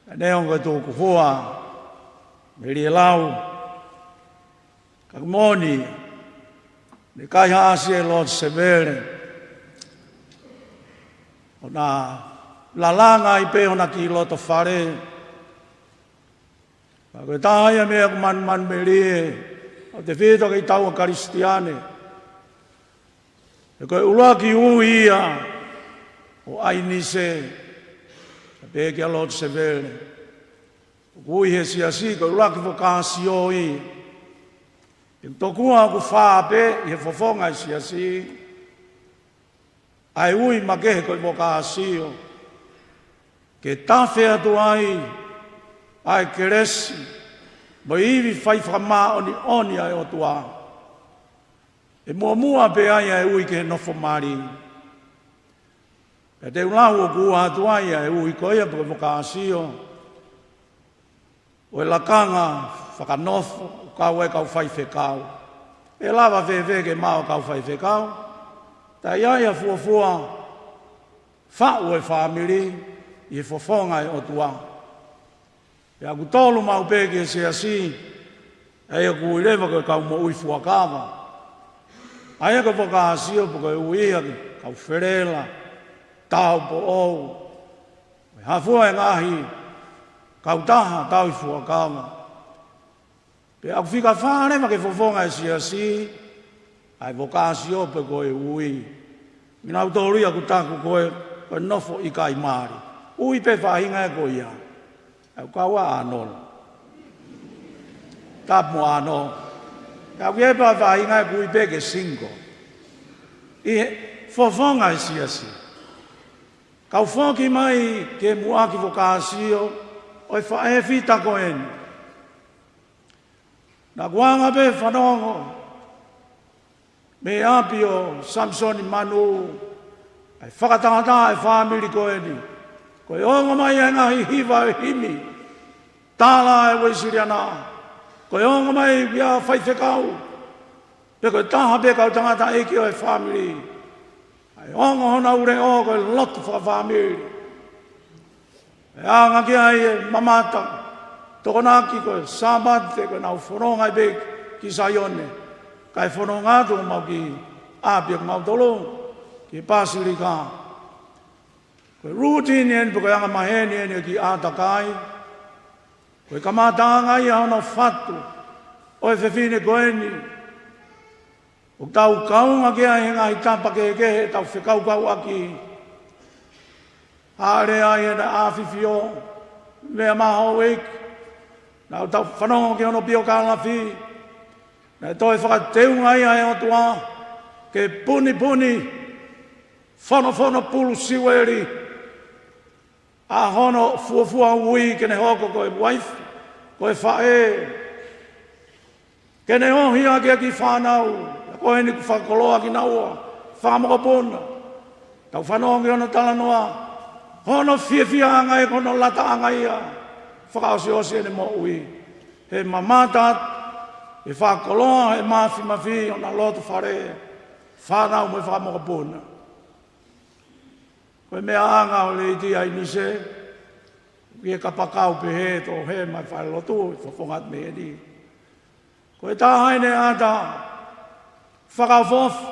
Pea neongo e tuku hoa, melie lau, ka ʻoku moʻoni, ne kaihaʻasi ʻe Lord Sevele ʻo na lalanga ai pē ʻo na ki loto fale. Pea ko e taha ia meʻa ʻoku manumanu melie ʻautefito kiate kitaua Kalisitiane. He ko e ʻuluaki ui ia ʻo ʻAinise, pea pehē kia Lord Sevele. ʻOku ui he siasi ko e ʻuluaki vokāsio ia. He tokua ʻoku fā pē ʻi he fofonga e siasi ʻa e ui makehe ko e vokāsio, ke tafe atu ai ʻa e kelesi mo e ivi fai fakamāʻoniʻoni ʻa e ʻOtua. ʻE muʻomuʻa pē ai ʻa e ui ki he nofo mali. Pea te u lau ʻoku ʻoatu ai ʻa e ui ko ia pe ko e vokāsio ʻo e lakanga fakanofo ʻo kau ai e kau faifekau. ʻE lava fēfē ke maʻu ʻa e kau faifekau? Taʻe ʻi ai ha fuofua faʻu ʻo e fāmili ʻi he fofonga ʻo e ʻOtua. Pea ʻoku tolu maʻu pē ki he siasi, ʻa ia ʻoku ui leva ko e kau moʻui fuakava. ʻA ia ko e vokāsio pe ko e ui ia ki he kau felela, taupoʻou, ʻo e hā fua e ngaahi kautaha tauhi fuakava. Pea ʻoku fika fā leva ki he fofonga ʻo e siasi ʻa e vokāsio pe ko e ui. Kinautolu ia ʻoku taku ko e, ko e nofo ʻikai mali. Ui pē faʻahinga ē ko ia. ʻOku kau ʻa ʻAno. Tapu mo ʻAno. Pea ʻoku ʻi ai pē faʻahinga ʻoku ui pē ke single. ʻI he fofonga ʻo e siasi. Kau foki mai ki he muʻaki vokāsio ʻo e faʻē fita ko eni. Naʻa ku anga pē fanongo mei ʻapi ʻo Samisoni Manu, ʻa e fakatātā ʻa e fāmili ko eni. Ko e ongo mai ʻa e ngaahi hiva ʻo e himi, tala ʻa e Uēsiliana. Ko e ongo mai ʻa e faifekau, pe ko e taha pē kau tangataʻeiki ʻo e fāmili. ʻA e ongo honau leʻo ko e lotu fakafāmili. ʻE anga ki ai e mamata, Tokonaki ko e Sāpate ko ʻenau fononga ai pē ki Saione, kae fononga atu homau kiʻi ʻapi ʻo kimautolu, ki Pasilika. Ko e lūtini eni pe ko e anga maheni eni ʻo e kiʻi ʻātakai. Ko e kamataʻanga ia hono fatu ʻo e fefine ko eni. ʻOku tau kaunga ki ai he ngaahi tapa kehekehe ʻetau fekaukauʻaki. Haʻele ai ʻena ʻAfifio, meʻa maha ʻo e ʻEiki. Naʻa tau fanongo ki hono piokālafi. Naʻe toe fakateunga ia ʻe he ʻOtua ke punipuni, fonofono pulu siueli ʻa hono fuofua ui ke ne hoko ko e uaifi, ko e faʻē. Ke ne ohi ʻaki ʻa e kiʻi fānau, ʻa ko eni kuo fakakoloa kinaua, fakamokopuna. Tau fanongo ki hono talanoa, hono fiefiaʻanga ē ko hono lataʻanga ia, fakaʻosiʻosi ʻene moʻui. He mamata atu, he fakakoloa, he māfimafi ʻo na lotu fale, fānau mo e fakamokopuna. Ko e meʻaʻanga ʻo Leiti ʻAinise, ʻi he kapakau pehē tō he mai fale lotu, fofonga atu mei heni. Ko e taha ʻene ʻata fakaʻofoʻofa,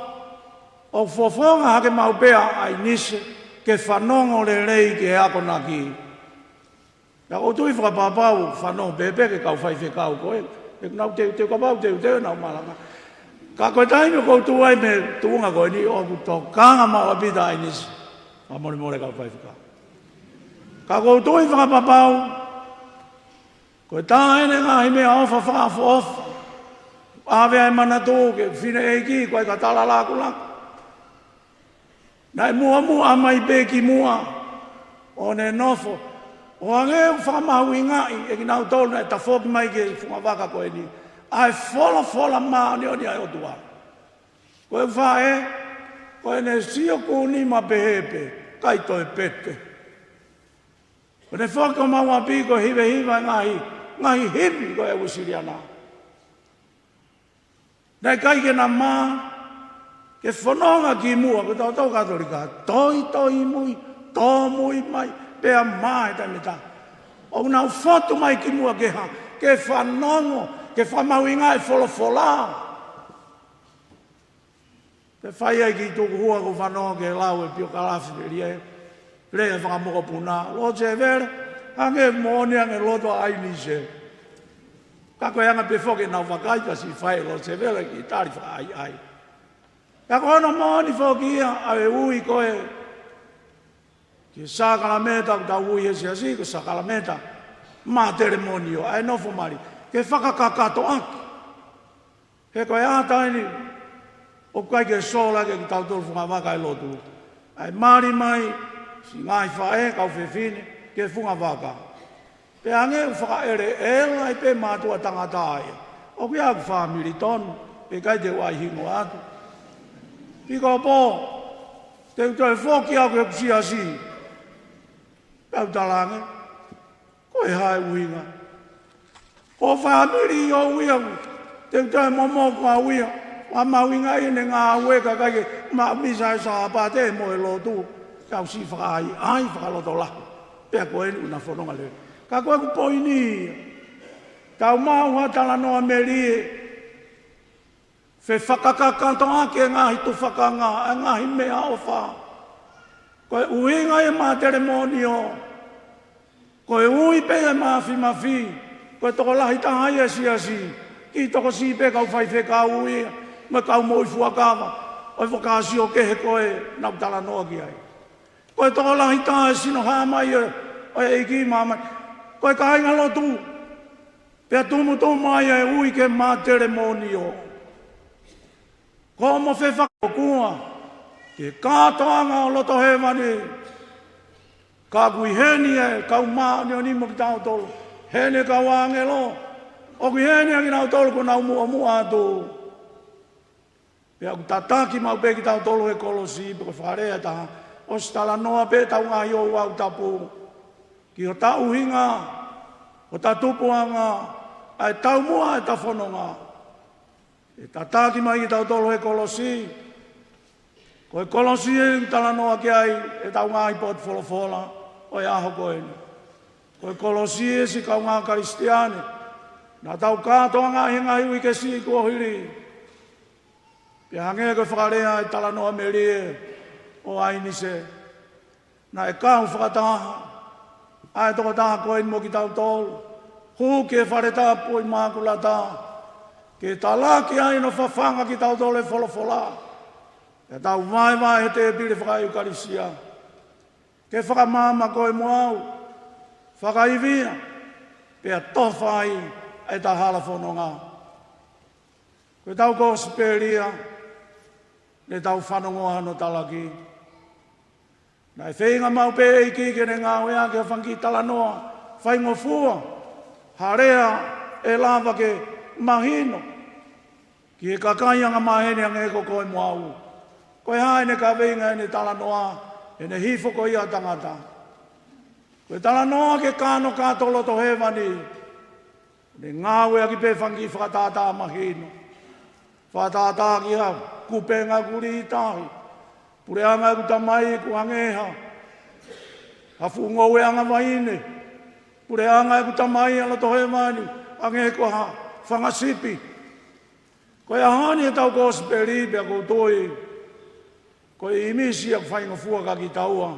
ʻo fofonga hake maʻu pē ʻa ʻAinise ke fanongo lelei ki he akonaki. Naʻa ku tui fakapapau, fanongo pēpē ki he kau faifekau ko ē. ʻE nau teuteu kapau, teuteu nau malanga. Ka ko e taimi ʻoku ou tuʻu ai mei he tuʻunga ko eni ʻoku tokanga maʻu ʻaupito ʻa ʻAinise. Fakamolemole kau faifekau. Ka ʻoku ou tui fakapapau, ko e taha ʻene ngaahi meʻaʻofa fakaʻofoʻofa. ʻAve ai manatu ki he fineʻeiki, ko e ka tala lakulaku. Naʻe muʻomuʻa mai pē ki muʻa ʻo ne nofo. ʻO hangē ʻoku fakamahuʻingaʻi ʻe kinautolu naʻe tafoki mai ki he fungavaka ko eni ʻa e folofola māʻoniʻoni ʻa e ʻOtua. Ko e faʻē, ko ʻene sio kūnima pehē pē, ʻikai toe pete. Ko ʻene foki ki homau ʻapi ko e hivehiva e ngaahi, ngaahi himi ko e Uēsiliana. Naʻe ʻikai ke na mā, ke fononga ki muʻa, ko tautolu Katolika, toi, toi mui, tō mui mai, pea mā he taimi ʻe taha. ʻOku nau fotu mai ki muʻa ke hā, ke fanongo, ke fakamahuʻingaʻi e folofola. Pea fai ai e kiʻi tukuhua ʻoku ou fanongo ki he lau ʻa e piokālafi pē lia ē. Lea fakamokopuna, Lord Sevele, hangē moʻoni ange loto ʻa ʻAinise. Ka ko e anga pē foki ʻenau vakai ka siʻi fai ʻe Lord Sevele e kiʻi tali fakaʻaiʻai. Ka ko hono moʻoni foki ia ʻa e ui ko ē ki he sākalamēniti ʻoku tau ui he siasi ko e sākalamēniti matelimonio, ʻa e nofo mali, ke fakakakatoʻaki. He ko e ʻata eni ʻoku ʻikai ke sola ke kitautolu fungavaka ʻi lotu. ʻA e mali mai siʻi ngaahi faʻē, kau fefine, ki he fungavaka. Pea hangē ʻoku fakaʻeleʻele ai pē mātuʻa tangata ia. ʻOku ʻi ai ʻeku fāmili tonu, pea ʻikai te u ʻai hingoa atu. Pikopo, Te u toe foki au ki hoku siasi. Pea u talaange, ko e hā e ʻuhinga? Ko e fāmili ʻoʻou ia, te u toe momoko au ia. Ua mahuʻinga ʻene ngāue, kae ʻikai ke maʻu misa e Sāpate mo e lotu. Kau siʻi fakaʻaiʻai fakalotolahi. Pea ko eni ʻoku na fononga lelei. Ka ko ʻeku poini ia. Tau maʻu ha talanoa melie. Fefakakakato ʻaki e ngaahi tufakanga, e ngaahi meʻaʻofa. Ko e ʻuhinga e materemonio. Ko e ui pē e mafimafi. Ko e tokolahi taha ia e siasi. Kiʻi tokosiʻi pē kau faifekau ia. Mo e kau moʻui fuakava. ʻO e fakaʻosi ʻo kehe ko ē naʻa ku talanoa ki ai. Ko e tokolahi taha e sino hā mai ʻo, ʻo e ʻEiki māmani. Ko e kāinga lotu. Pea tumutumu ai e ui ke materemonio. Ko hoʻomo fefakakokua, ke kātoanga ʻo loto hēvani. Ka ʻoku ʻi heni e kau māʻoniʻoni mo kitautolu. Heni e kau ʻāngelo. ʻOku ʻi heni ʻa kinautolu kuo nau muʻomuʻa atu. Pea ʻoku tataki maʻu pē kitautolu he kolosi, pe ko e fakalea ʻe taha. ʻOsi talanoa pē ʻetau ngaahi ouau tapu. Ki hota ʻuhinga, hota tupuʻanga, ʻa e taumuʻa ʻeta fononga. ʻE tataki mai kitautolu he kolosi. Ko e kolosi ʻeni ʻoku talanoa ki ai ʻetau ngaahi potu folofola ʻo e ʻaho ko eni. Ko e kolosi ʻa e siʻi kaungā Kalisitiane. Naʻa tau kātoangaʻi he ngaahi uike siʻi kuo hili. Pea hangē ko e fakalea e talanoa melie ʻo ʻAinise. Naʻe kau fakataha ʻa e tokotaha ko eni mo kitautolu. Hū ki he fale tapu ʻi Mākulata. Ke talaki ai hono fafanga kitautolu e folofola. Pea tau vaevae he tēpile fakaʻeukalisia. Ke fakamaama koe mo au. Fakaivia. Pea tofa ai ʻeta hala fononga. Ko ʻetau kosipeli ia, ne tau fanongoa hono talaki. Naʻe feinga maʻu pē ʻEiki ke ne ngāueʻaki ha fanga kiʻi talanoa faingofua, ha lea ʻe lava ke mahino ki he kakai angamaheni hangē ko koe mo au. Ko e hā ʻene kaveinga ʻene talanoa, ʻene hifo ko ia ʻa tangata. Ko e talanoa ki he kānokato loto hēvani, ne ngāueʻaki pē fanga kiʻi fakatātā mahino. Fakatātā ki ha kupenga kulī tahi. Puleʻanga ʻeku tamai ʻoku hangē ha, ha fuʻu ngoue angavaine. Puleʻanga ʻeku tamai ʻa loto hēvani, hangē ko ha fanga sipi. Ko e ʻaho ni ʻetau kosipeli pea ʻoku ou tui. Ko e ʻīmisi ʻoku faingofua kia kitaua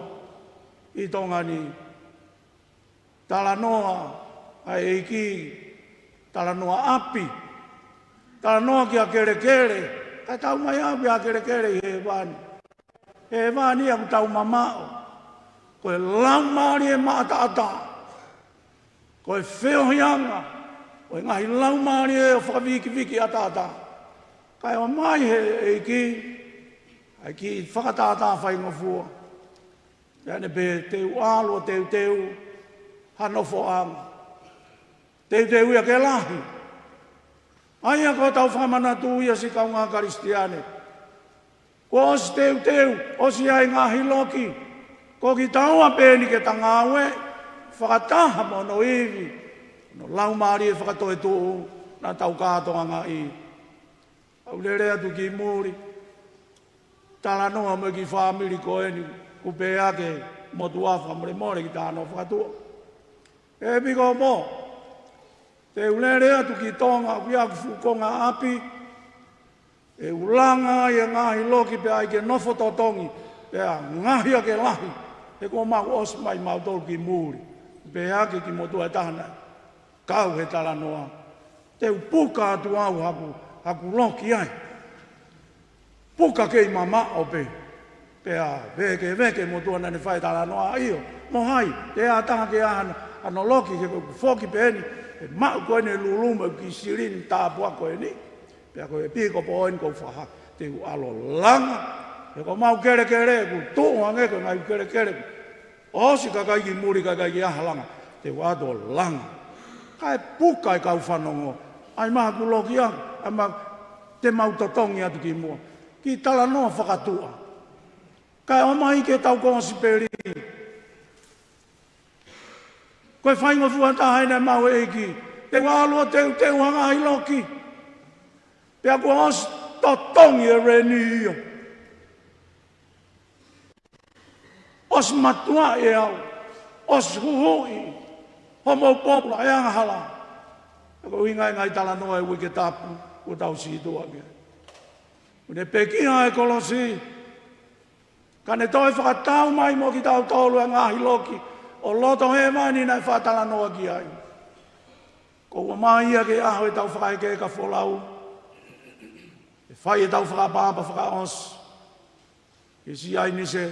ʻi Tonga ni. Talanoa ʻa e ʻEiki, talanoa ʻapi, talanoa kia kelekele, kae tau mai ʻapi ʻa kelekele ʻi hēvani. Hēvani ʻoku tau mamaʻo, ko e laumālie maʻataʻatā, ko e feohiʻanga ʻo e ngaahi laumālie ʻo fakavikiviki ʻataʻatā. Kae ʻomai he ʻEiki, ʻa e kiʻi fakatātā faingofua. Pea ne pehē te u ʻalu ʻo teuteu ha nofoʻanga. Teuteu ia ke lahi. ʻA ia ko ʻetau fakamanatu ia siʻi kaungā Kalisitiane. Kuo ʻosi teuteu, ʻosi ʻi ai e ngaahi loki. Ko kitaua pē eni ke ta ngāue, fakataha mo hono ivi, hono laumālie fakatoetuʻu, naʻa tau kātoangaʻi. ʻOku ou lele atu ki muli. Talanoa mo e kiʻi fāmili ko eni, ʻoku pehē ʻe he motuʻa fakamolemole ki Tānoa Fakatuʻa. ʻE Pīkopo, te u lele atu ki Tonga, ʻoku ʻi ai ʻeku fuʻu konga ʻapi, ʻe u langa ai e ngaahi loki pea ʻai ke nofo totongi, pea ngaohi ia ke lahi, he kuo mau ʻosi mai mautolu ki muli. Pehē ʻe he kiʻi motuʻa ʻe taha naʻe kau he talanoa. Te u puka atu au haku, haku loki ai. Puka kei mamaʻo pē. Pea vēkeveke e motuʻa naʻa ne fai e talanoa ʻio. Mo hai, te ʻai ha taha ke ʻai hano, hano loki ke ko ʻeku foki pē eni, ʻe maʻu ko eni e lulu mo e kiʻi silini tāpuaki ko eni. Pea ko e Pīkopo eni ʻoku ou fakahā, te u ʻalu ʻo langa. He ko homau kelekele, ʻoku tuʻu hangē ko e ngaahi kelekele. ʻOsi kakai ki muli, kakai ki ʻaho langa. Te u ʻalu ʻo langa. Kae puka e kau fanongo. ʻAi mai haku loki ʻaʻaku, ʻai mai te mau totongi atu ki muʻa. Kiʻi talanoa fakatuʻa. Kae ʻomai ke tau kōsipeli. Ko e faingofua taha ʻeni ʻemau ʻEiki. Te u ʻalu ʻo teuteu ha ngaahi loki. Pea kuo ʻosi totongi e leni ia. ʻOsi matuaʻi e au. ʻOsi huhuʻi homou pōpula e angahala. Ko e ʻuhinga e ngaahi talanoa e uike tapu, kuo tau sītuʻa ki ai. Kuo ne pekia e kolosi. Ka ne toe fakatau mai mo kitautolu e ngaahi loki ʻo loto hēvani naʻe fakatalanoa ki ai. Ko ʻeku ʻomai ia ke ʻaho ʻetau fakaʻekeʻeka folau. ʻE fai ʻetau fakaʻapaʻapa fakaʻosi. Ke si ai ni se.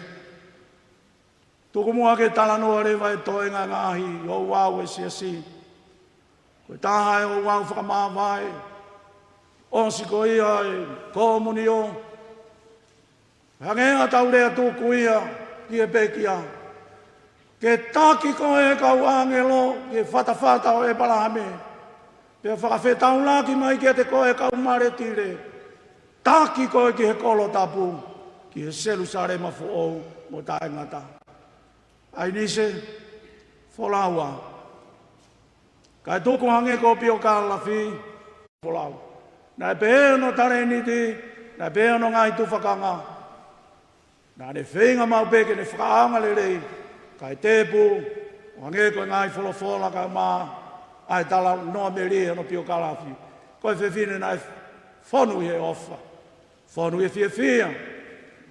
Tuku muʻa ke talanoa leva e toenga e ngaahi ouau e siasi. Ko e taha e ouau fakamāvae. ʻOsi ko ia e komunio. Hangē ha tau lea tuku ia ki he pekia. Ke taki koe ʻe he kau ʻāngelo ki he fatafata ʻo ʻEpalahame. Pea fakafetaulaki mai kiate koe kau maletile. Taki koe ki he kolo tapu, ki he Selūsalema foʻou mo taʻengata. ʻAi ni se, folau ā. Kae tuku hangē ko Piokalafi, folau. Naʻe pehē hono talēniti, naʻe pehē hono ngaahi tufakanga. Naʻa ne feinga maʻu pē ke ne fakaʻaonga lelei, kae tepu, ʻo hangē ko e ngaahi folofola kae ʻumaʻā e talanoa melie hono piokalafi. Ko e fefine naʻe fonu ʻi he ʻofa. Fonu ʻi he fiefia.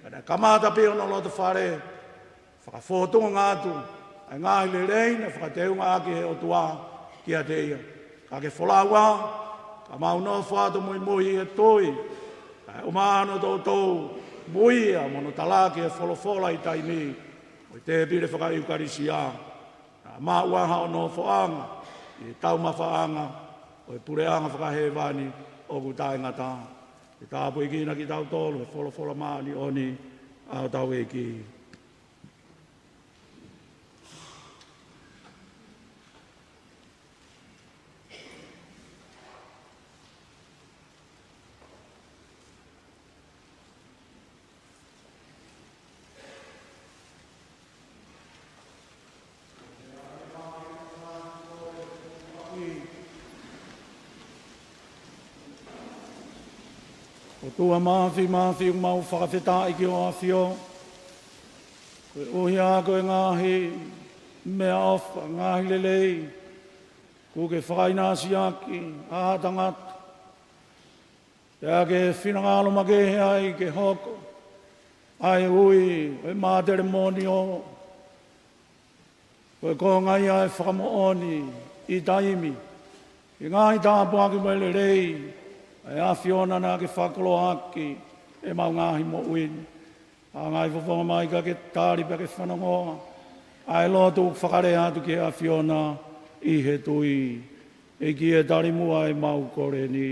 Naʻa ne kamata pē hono loto fale. Fakafōtunga atu ʻa e ngaahi lelei naʻe fakateunga ʻaki ʻe he ʻOtua kiate ia. Ka ke folau ā, ka mau nofo atu muimui ʻi he tui. Kae ʻumaʻā hono toutou muia mo hono talaki e folofola ʻi taimi. Mo e tēpile fakaʻeukalisia. Naʻa mau ʻaha ʻo nofoʻanga ʻi he taumafaʻanga ʻo e puleʻanga fakahēvani ʻoku taʻengata. Ke tāpuekina kitautolu he folofola māʻoniʻoni ʻa hotau ʻEiki. ʻOtua Māfimafi, ʻoku mau fakafetaʻi ki hoʻo ʻAfio. Koeʻuhi ko e ngaahi meʻaʻofa, ngaahi lelei, kuo ke fakaʻinasi ʻaki ʻa e tangata. Pea ke finangalo makehe ai ke hoko ʻa e ui ʻo e matelimonio. Ko e konga ia e fakamoʻoni ʻi taimi, ʻi he ngaahi tāpuaki mo e lelei ʻa e ʻAfiona naʻa ke fakakoloa ʻaki ʻemau ngaahi moʻui ni. ʻA e ngaahi fofonga mai ka ke tali pea ke fanongoa ʻa e lotu fakalea atu ki he ʻAfiona ʻi he tui. ʻEiki ē, tali muʻa ʻemau kole ni.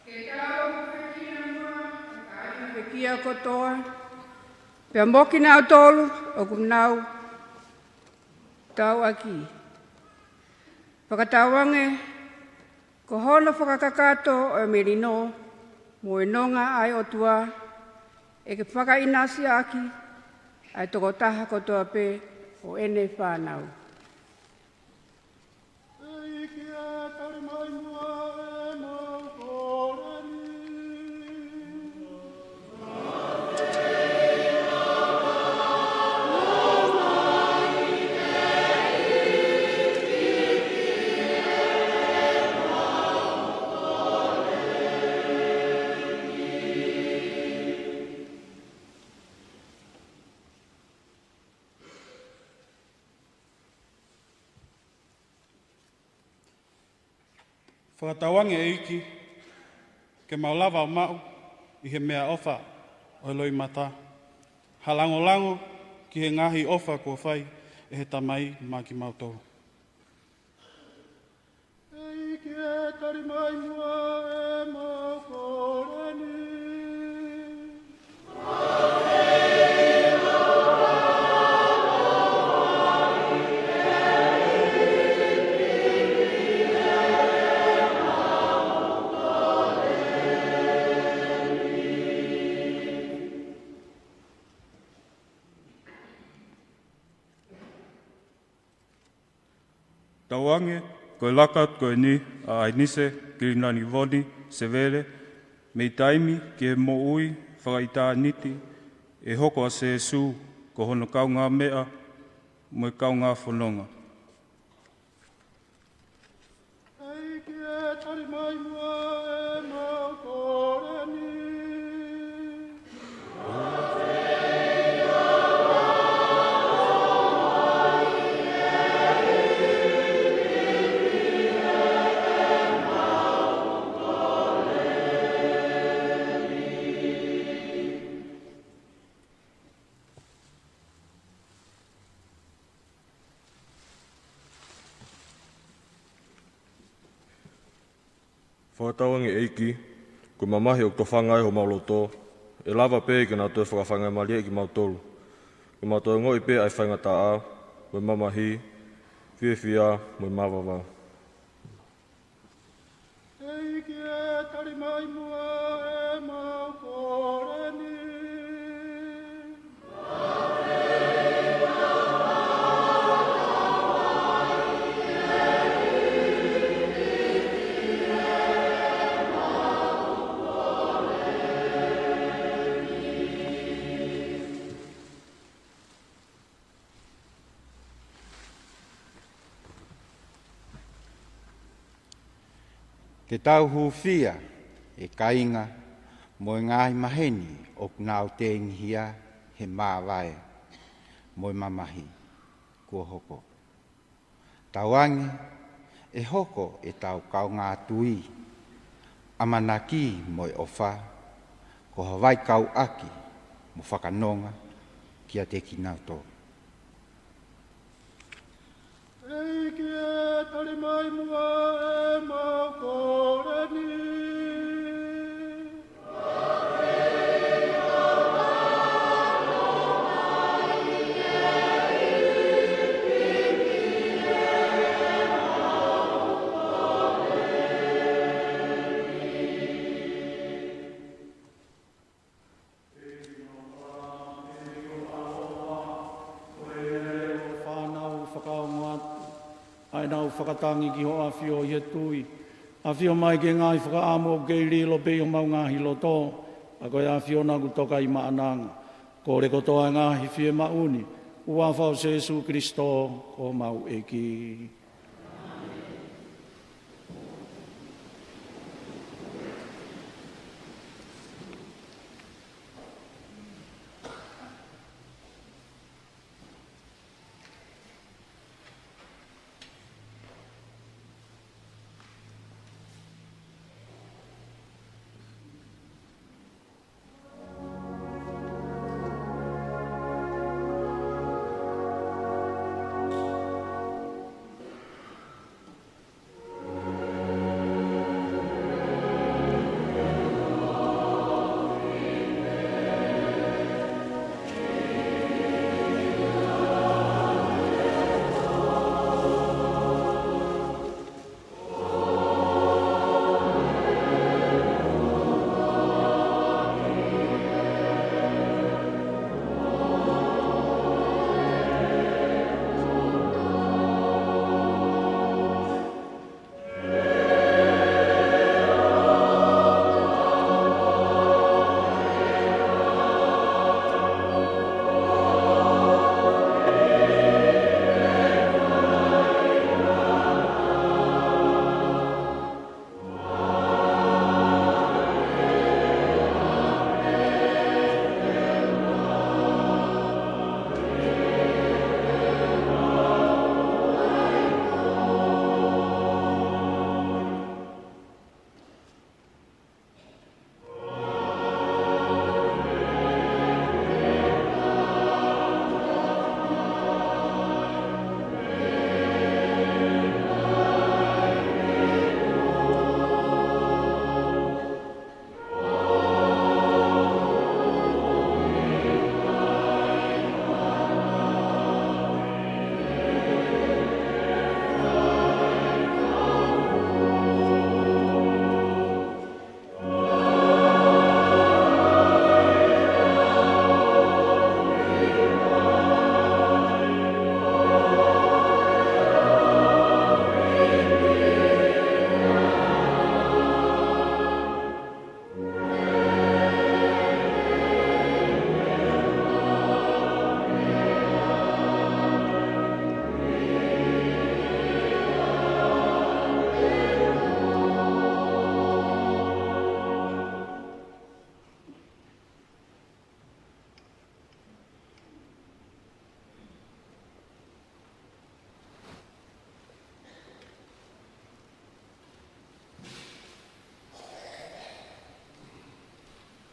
Ke tau pekia muʻa ʻa e kāinga pekia kotoa, pea mo kinautolu ʻoku nau tauʻaki. Fakatauange ko hono fakakakato ʻo e melino mo e nonga ʻa e ʻOtua, ʻe ke fakaʻinasi ʻaki ʻa e tokotaha kotoa pē ʻo ʻene fānau. ʻEiki ē, tali mai muʻa ʻemau kole ni. Fakatauange ʻEiki, ke mau lava ʻo maʻu ʻi he meʻaʻofa ʻo e loʻimata ha langolango ki he ngaahi ʻofa kuo fai ʻe he Tamai maʻa kimautolu. ʻEiki ē, tali mai muʻa ʻemau kole ni. Tauange, ko e laka atu ko eni ʻa ʻAinise Kilinanivoni Sevele, mei taimi ki he moʻui fakaʻitāniti, ʻe hoko ʻa Sēsū ko hono kaungāmeʻa mo e kaungāfononga. ʻEiki ē, tali mai muʻa ʻemau kole ni. Fakatauange ʻEiki, ko e mamahi ʻoku tofanga ai homau loto, ʻe lava pē ke na toe fakafaingamālieʻi kimautolu, ke mau toe ongoʻi pē ʻa e faingataʻa, mo e mamahi, fiefia, mo e mavava. ʻEiki ē, tali mai muʻa ʻemau kole ni. Ke tau hūfia, ʻe kāinga, mo e ngaahi maheni ʻoku nau tengihia he māvae mo e mamahi kuo hoko. Tauange, ʻe hoko ʻetau kaungā tui, ʻamanaki mo e ʻofa, ko ha vaikauʻaki mo fakanonga kiate kinautolu. ʻEiki ē, tali mai muʻa ʻemau kole ni. Fānau fakaongo atu, ʻa ʻenau fakatangi ki hoʻo ʻAfio ʻi he tui. ʻAfio mai ki he ngaahi fakaʻamu ʻoku kei lilo pē ʻi homau ngaahi loto, ʻa ko e ʻAfiona ʻoku toka ʻi maʻananga. Kole kotoa e ngaahi fiemaʻu ni, ʻi he huafa ʻo Sēsū Kilisitō ko homau ʻEiki.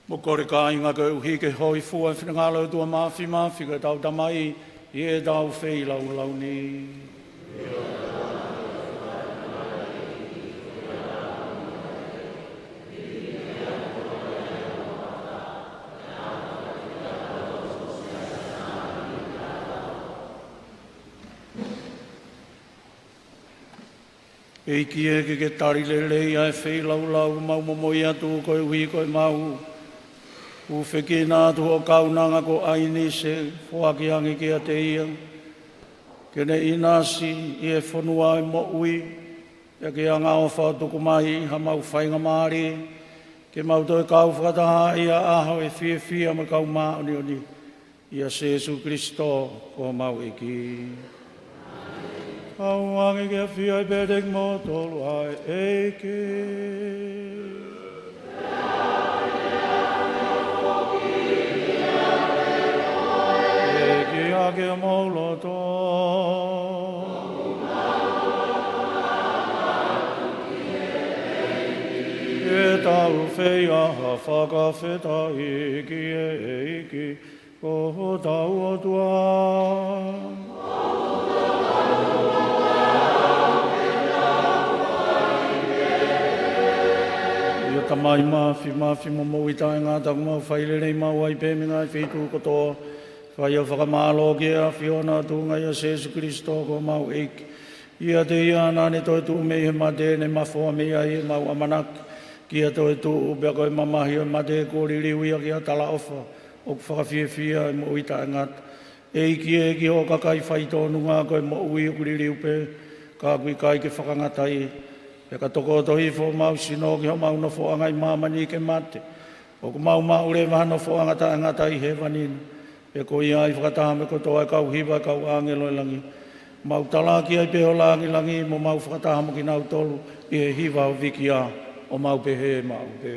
Mo kole kāinga koeʻuhi ke hōifua e finangalo ʻo e ʻOtua Māfimafi ko ʻetau Tamai ʻi heʻetau feilaulau ni. ʻEiki ē, ke ke tali lelei ʻa e feilaulau ʻoku mau momoi atu koeʻuhi ko ʻemau ʻū fekina atu ʻo e kaunanga ko ʻAinise, foaki ange kiate ia ke ne ʻinasi ʻi he fonua ʻo e moʻui, ʻa e angaʻofa ʻo tuku mai haʻamau faingamālie ke mau toe kau fakataha ʻi ha ʻaho ʻo e fiefia mo e kau māʻoniʻoni. ʻIa Sēsū Kilisitō ko homau ʻEiki. Tauange ke ʻafio ʻi he pēteki moutolu ʻa e ʻEiki. ʻEiki ʻaki homou loto. Ke tau fai ha fakafetaʻi ki he ʻEiki, ko hotau ʻOtua. ʻIa Tamai Māfimafi mo Moʻui Taʻengata, ʻoku mau fai lelei maʻu ai pē mei he ngaahi feituʻu kotoa, fai ʻa e fakamālō ki he ʻAfiona, tuʻunga ʻia Sēsū Kilisitō ko homau ʻEiki. ʻIate ia naʻa ne toetuʻu mei he mate, ne mafoa mei ai ʻemau ʻamanaki ki he toetuʻu, pea ko e mamahi ʻo e mate kuo liliu ia ki ha talaʻofa ʻoku fakafiefia ʻi he moʻui taʻengata. ʻEiki ē, ki hoʻo kakai faitōnunga ko e moʻui ʻoku liliu pē, ka ʻoku ʻikai ke fakangata ia. Pea ka tokoto hifo homau sino ki homau nofoʻanga ʻi māmani ke mate, ʻoku mau maʻu leva ha nofoʻanga taʻengata ʻi hēvani na. Pea ko ia ai fakataha mo e kotoa e kau hiva ʻo e kau ʻāngelo ʻo e langi, mau talaki ai pē ho lāngilangi mo mau fakataha mo kinautolu ʻi he hiva ʻo e vikia, ʻo mau pehē maʻu pē.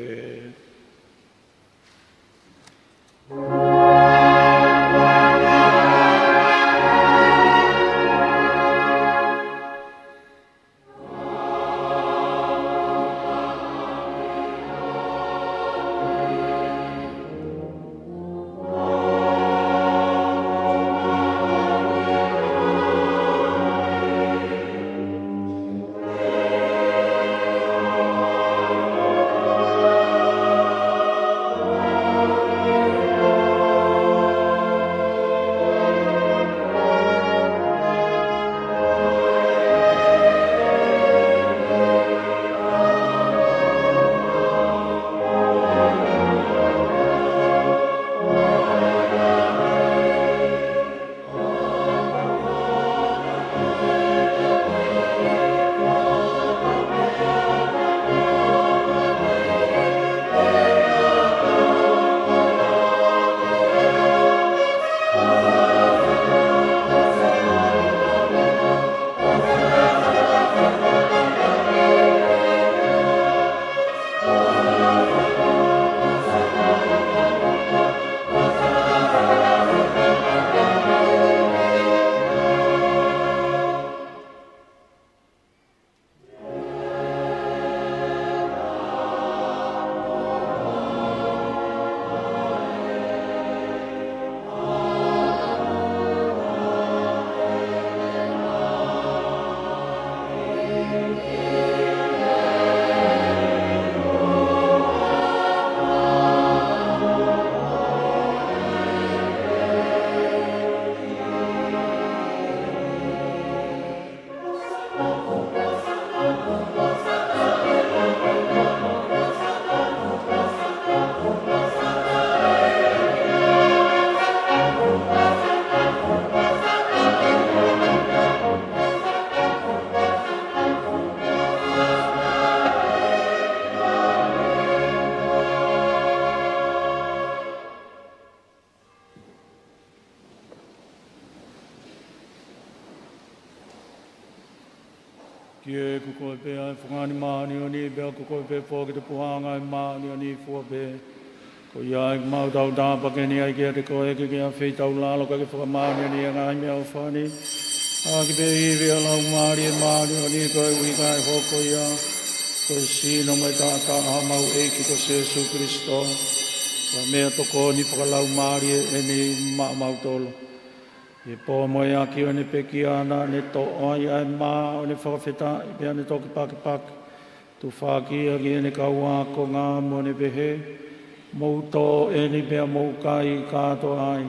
Kiate koe pē ʻa e fungani māʻoniʻoni, pea ko koe pē foaki ʻa e puhanga ʻo e māʻoniʻoni fua pē. Ko ia ai ʻoku mau tau tāpuekina ai kiate koe, ke ke ʻafeitaulalo, ka ke fakamāʻoniʻoniʻi ʻa e ngaahi meʻaʻofa ni, ʻaki pē ʻa e ivi ʻo e Laumālie Māʻoniʻoni, koeʻuhi kae hoko ia ko e sino mo e taʻataʻa ʻo homau ʻEiki ko Sēsū Kilisitō. Ko e meʻatokoni fakalaumālie ʻeni maʻamautolu. ʻI he pō mo e ʻaki ʻo ʻene pekia naʻa ne toʻo ai ʻa e mā ʻo ne fakafetaʻi pea ne toki pakipaki, tufaki ia ki heʻene kau ākonga mo ne pehē, Mou tō ʻeni pea mou kai kātoa ai.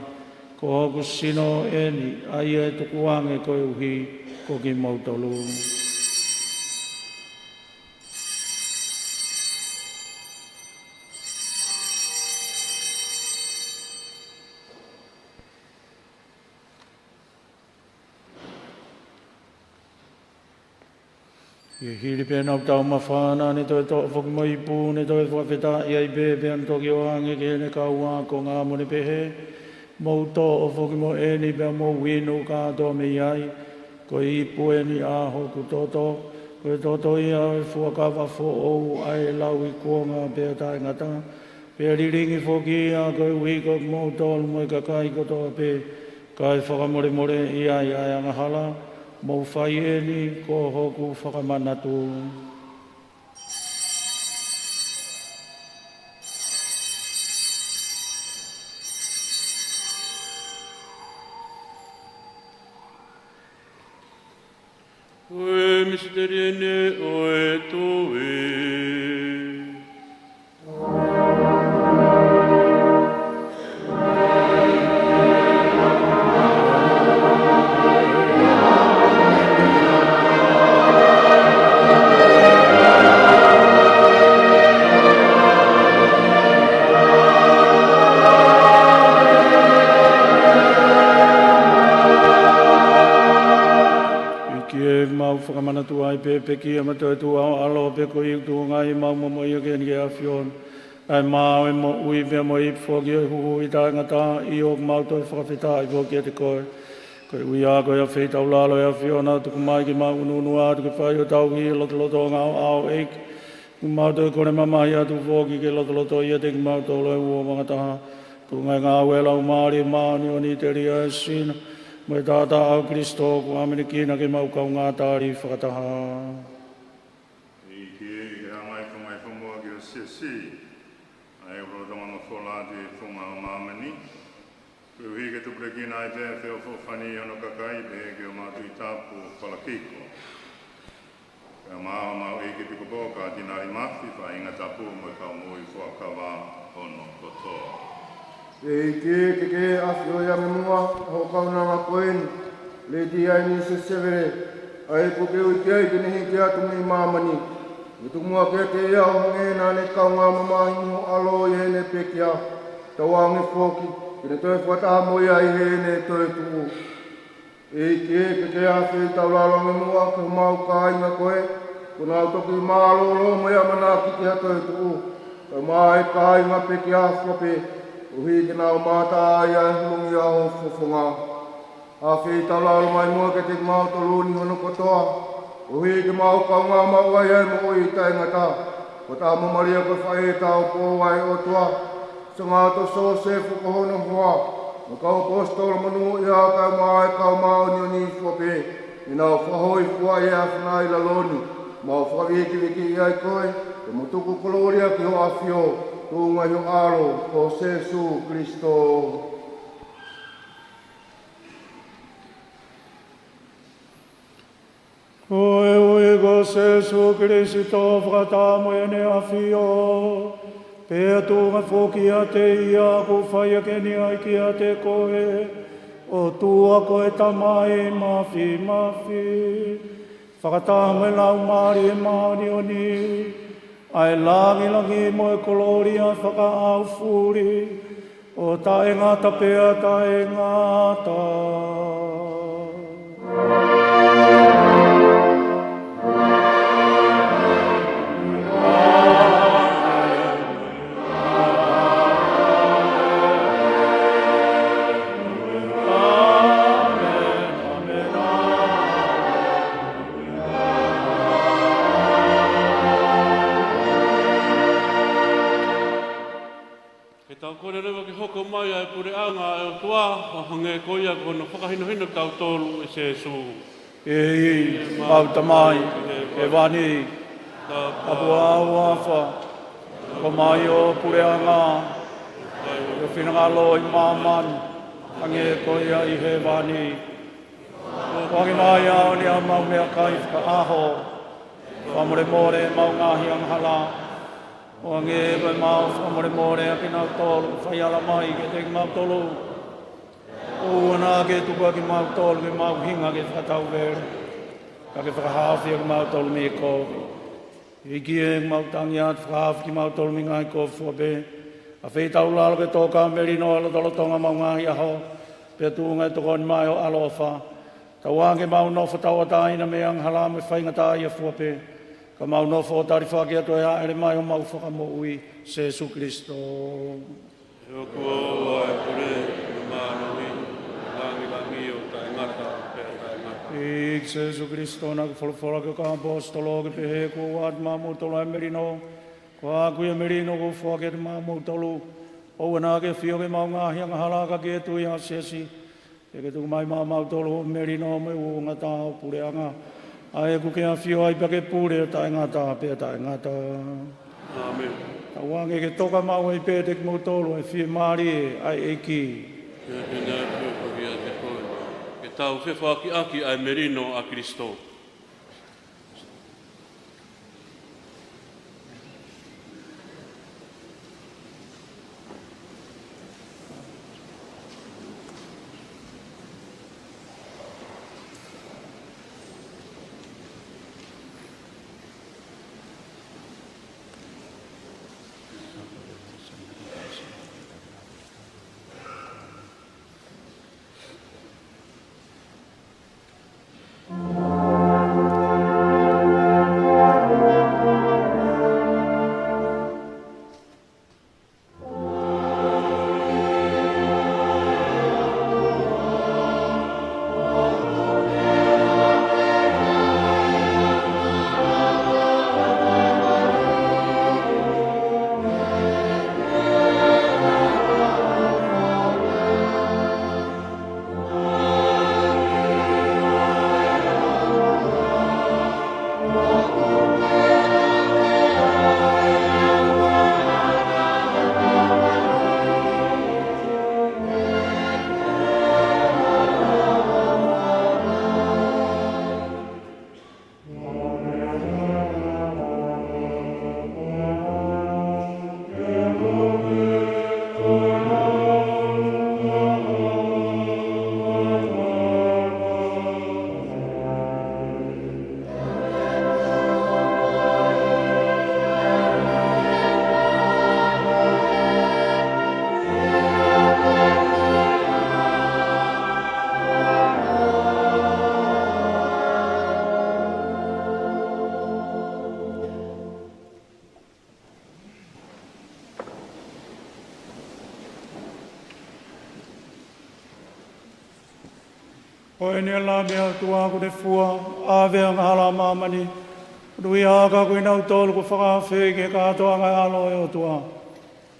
Ko hoku sino ʻeni, ʻa ia ʻe tukuange koeʻuhi ko kimoutolu. ʻI he hili pē ʻenau taumafa naʻa ne toe toʻo foki mo e ipu, ne toe fakafetaʻi ai pē, pea ne toki ʻoange ki heʻene kau ākonga mo ne pehē, Mou toʻo foki mo ʻeni pea mou inu kātoa mei ai. Ko e ipu ʻeni ʻa hoku toto, ko e toto ia ʻo e fuakava foʻou ʻa e lau ikuonga pea taʻengata, pea lilingi foki ia koeʻuhi ko kimoutolu mo e kakai kotoa pē, kae fakamolemoleʻi ai ʻa e angahala. Mou fai ʻeni ko hoku fakamanatu. Ko e misiteli ʻeni ʻo e tui. ʻEiki ē, mau fakamanatu ai pē, pekia mo toetuʻu ʻa ho ʻAlo, pea ko ia ʻoku tuʻunga ai ʻemau momoʻia ki he ʻAfiona, ʻa e mā ʻo e moʻui pea mo e ipu foki ʻo e huhuʻi taʻengata, ʻio ʻoku mau toe fakafetaʻi foki kiate koe. Koeʻuhi ko e afeitaulalo ʻo e ʻAfiona, tuku mai ke mau ʻunuʻunu atu ke fai hotau hī ʻi he lotolotonga ʻo ho ʻAlo, ʻEiki. ʻOku mau toe kole mamahi atu foki ke lotolotoʻi ʻiate kimautolu ʻa e uouangataha, tuʻunga ʻi he ngāue ʻa e Laumālie Māʻoniʻoni, telia ʻa e sino mo e taʻataʻa ʻo Kalaisi, ʻoku ʻamanekina ke mau kaungā tali fakataha. ʻEiki ē, ke hanga ʻe he funga ʻo e fonua ki ho siasi ʻa e lotolotonga mafola ʻi he funga ʻo māmani, koeʻuhi ke tupulekina ai pē ʻa e feʻofoʻofani ʻo hono kakai, pehē ki ho mātuʻa tapu Falakiko. Pea maʻa homau ʻeiki ʻEpikopō Katinali Mafi, faʻahinga tapu mo e kau moʻui fuakava hono kotoa. ʻEiki, ke ke ʻafioʻi ange muʻa ʻa hoʻo kaunanga ko eni, Lady Aini Sesevele, ʻa ia kuo ke ui ki ai ke ne hiki atu mei māmani. Ke tuku muʻa kiate ia ʻo hangē naʻa ne kaungā mamahi mo ho ʻAlo ʻi heʻene pekia, tauange foki ke ne toe fakataha mo ia ʻi heʻene toetuʻu. ʻEiki ē, ke ke ʻafeitaulalo ange muʻa ki homau kāinga ko ē kuo nau toki mālōlō mo e ʻamanaki ki ha toetuʻu, kae ʻumaʻā e kāinga pekia fua pē, koeʻuhi ke nau mamata ai ʻa e hulungia ʻo ho fofonga. ʻAfeitaulalo mai muʻa kiate kimautolu ni hono kotoa, koeʻuhi ke mau kaungā maʻu ai ʻa e moʻui taʻengata, fakataha mo Malia ko e faʻē taupou ʻa e ʻOtua, Sangata Siosefa ko hono hoa, mo e kau ʻaposetolo monūʻia, kae ʻumaʻā e kau māʻoniʻoni fua pē, ʻi heʻenau fakahōifua ʻi he ʻAfiona ʻi lalo ni, mau fakavikivikiʻi ai koe, pea mo tuku kolōlia ki ho ʻAfio, tuʻunga ʻi ho ʻAlo, ko Sēsū Kalaisi. Koeʻuhi ko Sēsū Kalaisi, fakataha mo ʻene ʻAfio, pea tuʻunga foki ʻiate ia, ʻoku fai ʻaki ʻeni ʻa e ʻEiki kiate koe, ʻOtua ko e Tamai Mafimafi, fakataha mo e Laumālie Māʻoniʻoni, ʻa e lāngilangi mo e kolōlia fakaʻaufuli, ʻo taʻengata pea taʻengata. Ke tau kole leva ke hoko mai ʻa e puleʻanga ʻo e ʻOtua, ʻo hangē ko ia ko hono fakahinohino kitautolu ʻe Sēsū. ʻEiki, mau Tamai ʻi hēvani, tapuhā ho huafa, hoko mai ho puleʻanga, ʻIo finangalo ʻi māmani, hangē ko ia ʻi hēvani. ʻOange mai ʻa ʻemau meʻakai fakaʻaho. Fakamolemole ʻemau ngaahi angahala. ʻOange ko ʻemau fakamolemole ʻa kinautolu ʻoku fai ala mai kiate kimautolu. ʻOua naʻa ke tuku ʻa kimautolu ki he mahuʻinga ke fakatauvele. Ka ke fakahaofi ʻa kimautolu mei he kovi. ʻEiki ē, ʻoku mau tangi atu fakahaofi kimautolu mei he ngaahi kovi fua pē. Afeʻi taulalo ke tō ka melino ʻa e lotolotonga ʻemau ngaahi ʻaho. Pea tuʻunga ʻi he tokoni mai ʻo e ʻaloʻofa. Tauange ke mau nofo tauʻatāina mei he angahala mo e faingataʻaʻia fua pē. Ka mau nofo ʻo talifaki atu ʻa e hāʻele mai ʻo homau Fakamoʻui, Sēsū Kilisitō. He ʻoku ʻoʻou ʻa e pule, mo e mālohi, mo e langilangi ʻo taʻengata pea taʻengata. ʻEiki Sēsū Kilisitō, naʻa ke folofola ki hoʻo kau ʻaposetolo ʻo ke pehē, kuo u ʻoatu maʻamoutolu ʻa e melino. Ko hoʻo ʻaʻaku ʻa e melino kuo u foaki atu maʻamoutolu. ʻOua naʻa ke ʻafio ki heʻemau ngaahi angahala ka ki he tui ʻa e siasi. Pea ke tuku mai maʻamautolu hoʻo melino mo e uouangataʻa ʻo e puleʻanga. ʻA ia ʻoku ke ʻafio ai pea ke pule ʻo taʻengata pea taʻengata. ʻĀmeni. Tauange ke toka maʻu ai pē ʻiate kimoutolu ʻa e fiemālie ʻa e ʻEiki. Ke ʻiate koe. Ke tau fefoakiʻaki ʻa e melino ʻa Kilisitō. Ko eni ʻa e Lami ʻa e ʻOtua kuo ne fua ʻa e angahala ʻa māmani. Kuo ne ui ʻa e ʻaʻaku ʻi heʻene tolu kuo fakaafe ki he kātoanga ʻo e ʻAlo ʻo e ʻOtua.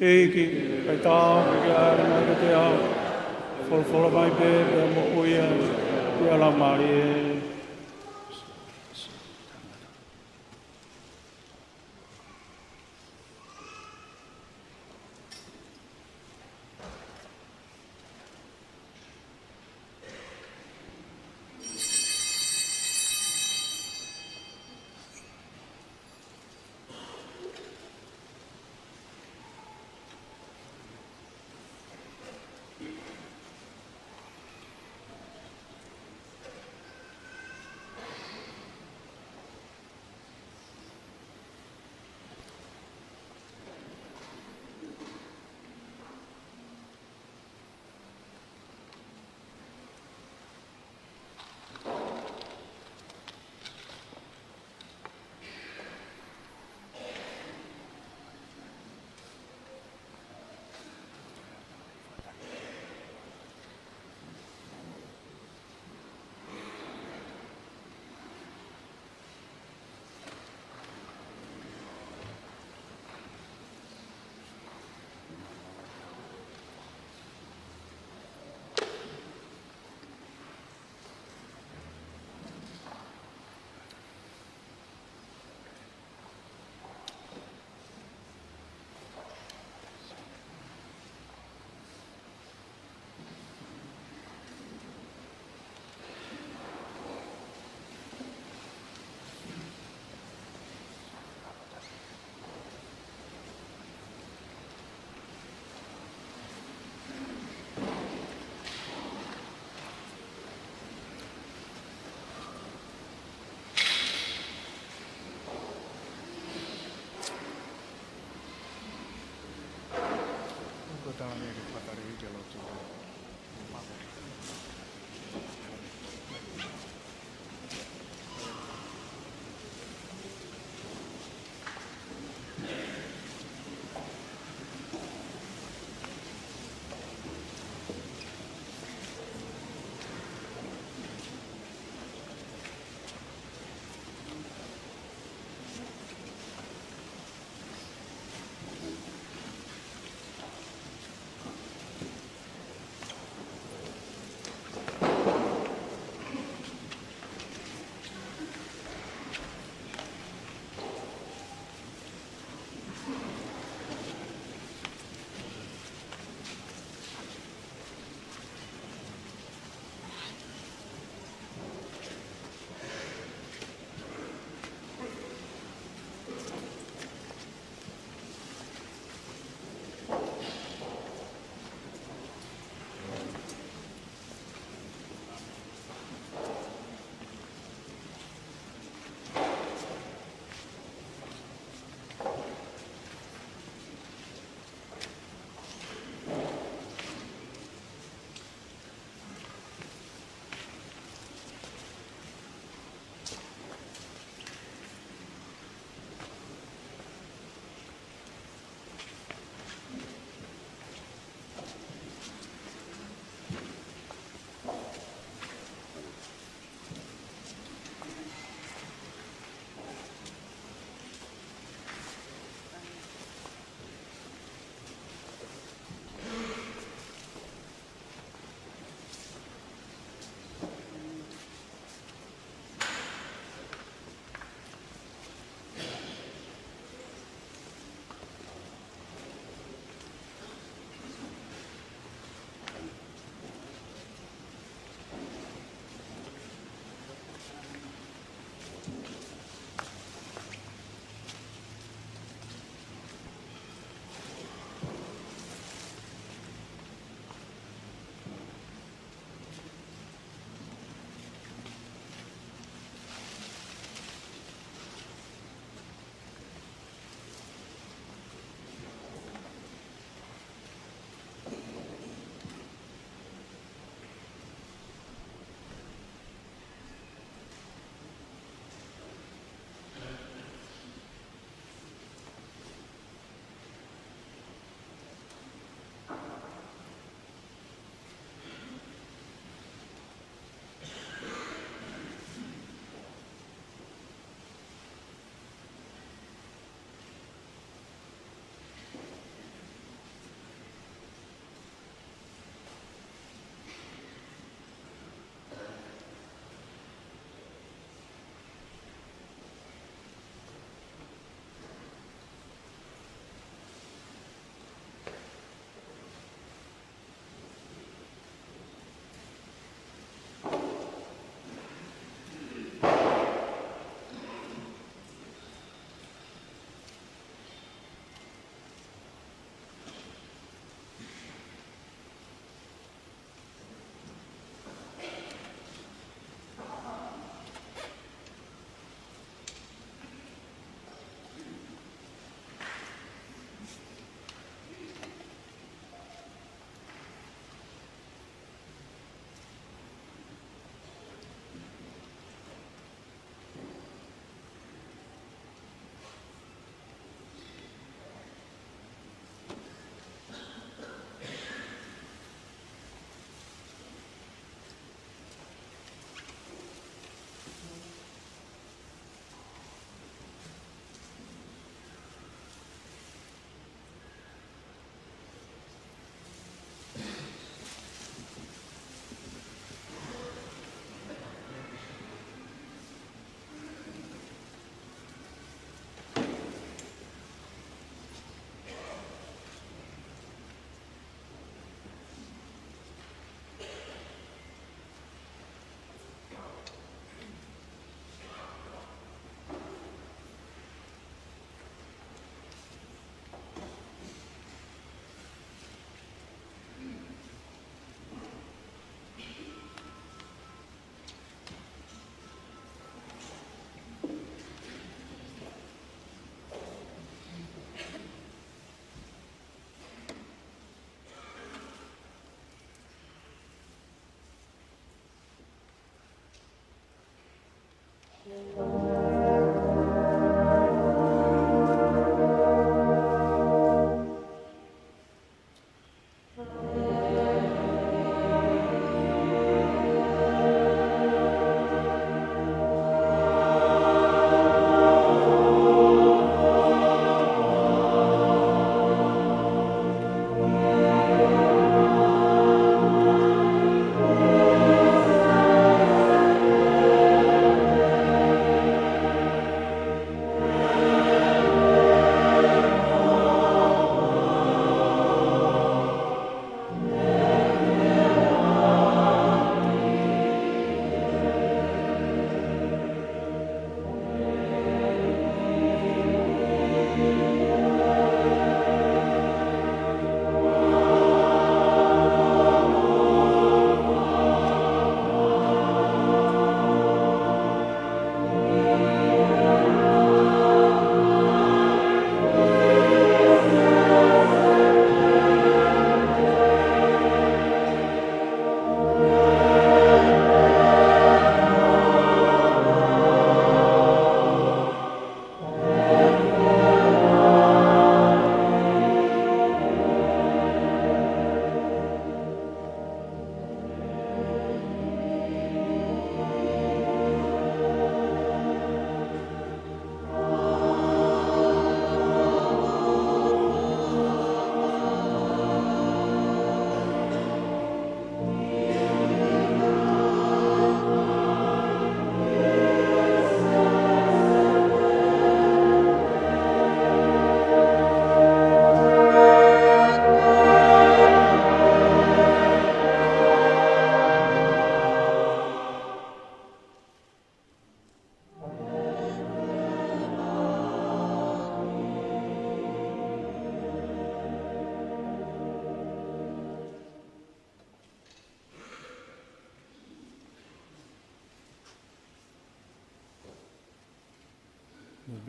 ʻEiki, ʻikai taau ke ke ʻalu mai kiate au. Folofola mai pē, pea moʻui au. Pea lau mālie. Tala mea ke fakatari ke lotu.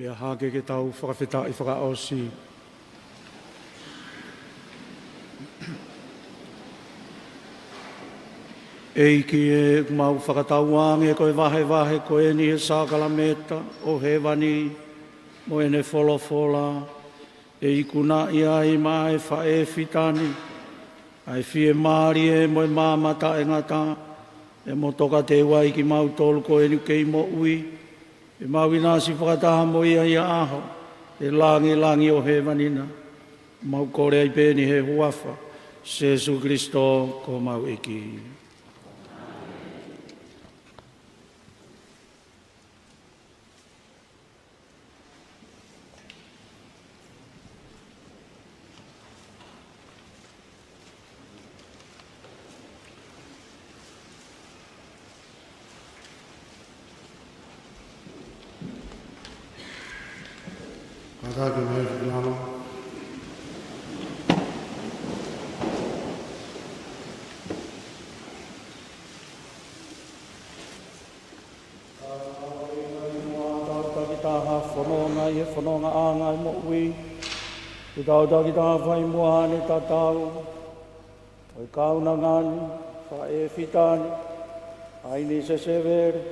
Pea hake ke tau fakafetaʻi fakaʻosi. ʻEiki ē, ʻoku mau fakatauange ko e vahevahe ko eni ʻo e sākalamēniti ʻo hēvani mo ʻene folofola, ʻe ikunaʻi ai maʻa e faʻē fitani ʻa e fiemālie mo e maama taʻengata, ʻe mo tokateu ai kimautolu ko eni kei moʻui, ʻe mau ʻinasi fakataha mo ia ʻi ha ʻaho ʻe langilangi ʻo hēvani na. Mau kole ai pē eni he huafa ʻo Sēsū Kilisitō ko homau ʻEiki. Kātaki mai ki lalo. Tau takitaha fononga ʻi he fonongaʻanga ʻo e moʻui. Ke tau takitaha fai muʻa haʻane tatau. Ko e kaunanga ni, faʻē fitani, ʻa eni Sesevele.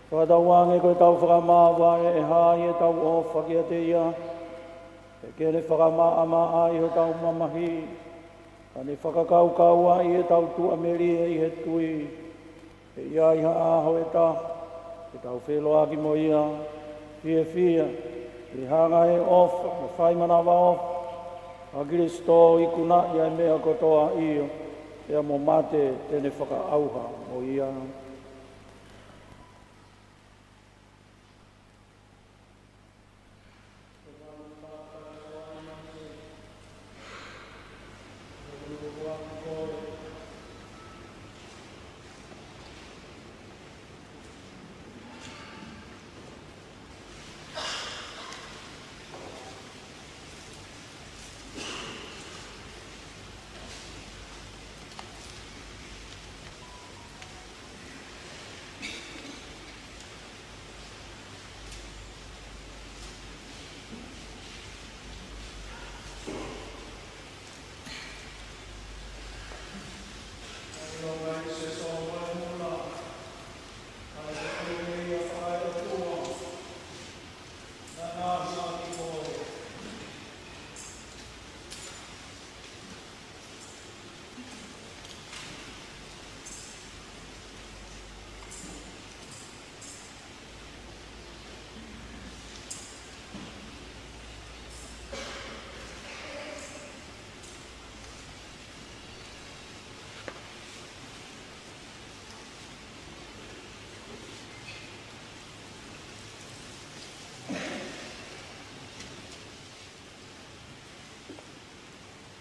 Fakatauange ko ʻetau fakamavae ʻe hā ʻi heʻetau ʻofa kiate ia. Pea ke ne fakamaʻamaʻa ʻi hotau mamahi. Ka ne fakakaukauaʻi ʻetau tuʻamelie ʻi he tui. Pea ʻi ai ha ʻaho ʻe taha, ke tau feʻiloaki mo ia, fiefia, ʻi he hanga ʻe he ʻofa, mo e fai manavaʻofa ʻa Kilisitō ʻo ikunaʻi ʻa e meʻa kotoa ʻio, pea mo mate te ne fakaʻauha mo ia.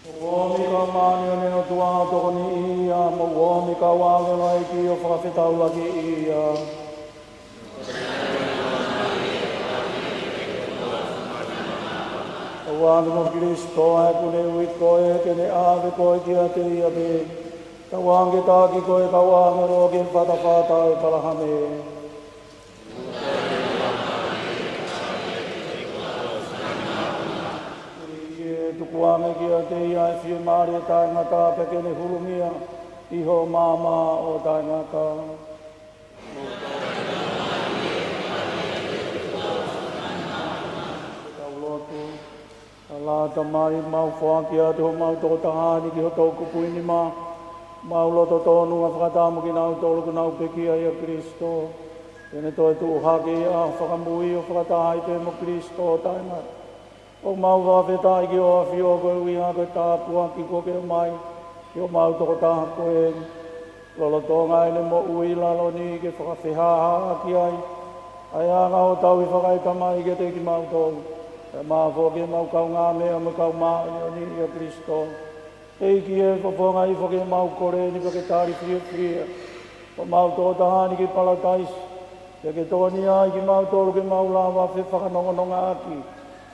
ʻOku omi kau māʻoniʻoni ʻo e ʻOtua ʻo tokoniʻi ia, mo ʻoku omi kau ʻāngelo ʻa e ʻEiki ʻo fakafetaulaki ia. Tauange mo Kilisitō ʻa ē kuo ne ui koe, ke ne ʻave koe kiate ia pē. Tauange ke taki koe ʻe he kau ʻāngelo ki he fatafata ʻo ʻĒpalahame. ʻEiki ē, tukuange kiate ia ʻa e fiemālie taʻengata pea ke ne hulumia ʻi hoʻo maama ʻo taʻengata. Ke tau lotu. ʻAlā Tamai, mau foaki atu homau tokotaha ni ki ho toʻukupu ʻi nima. Mau loto tonu ʻa fakataha mo kinautolu kuo nau pekia ʻia Kilisitō. Ke ne toe tuʻu hake ʻi he ʻaho fakamui ʻo fakataha ai pē mo Kilisitō taʻengata. ʻOku mau fakafetaʻi ki hoʻo ʻAfio koeʻuhi ko e tāpuaki kuo ke ʻomai ki homau tokotaha ko eni. Lolotonga ʻene moʻui ʻi lalo ni ke fakafehāhāʻaki ai ʻa e anga hoʻo tauhi fakaetamai kiate kimautolu. Pea mafola ke mau kaungāmeʻa mo e kau māʻoniʻoni ʻia Kilisitō. ʻEiki ē, fofonga ifo ke mau kole ni pea ke tali fiefia homau tokotaha ni ki Palataisi. Pea ke tokonia ai kimautolu ke mau lava fefakanongonongaʻaki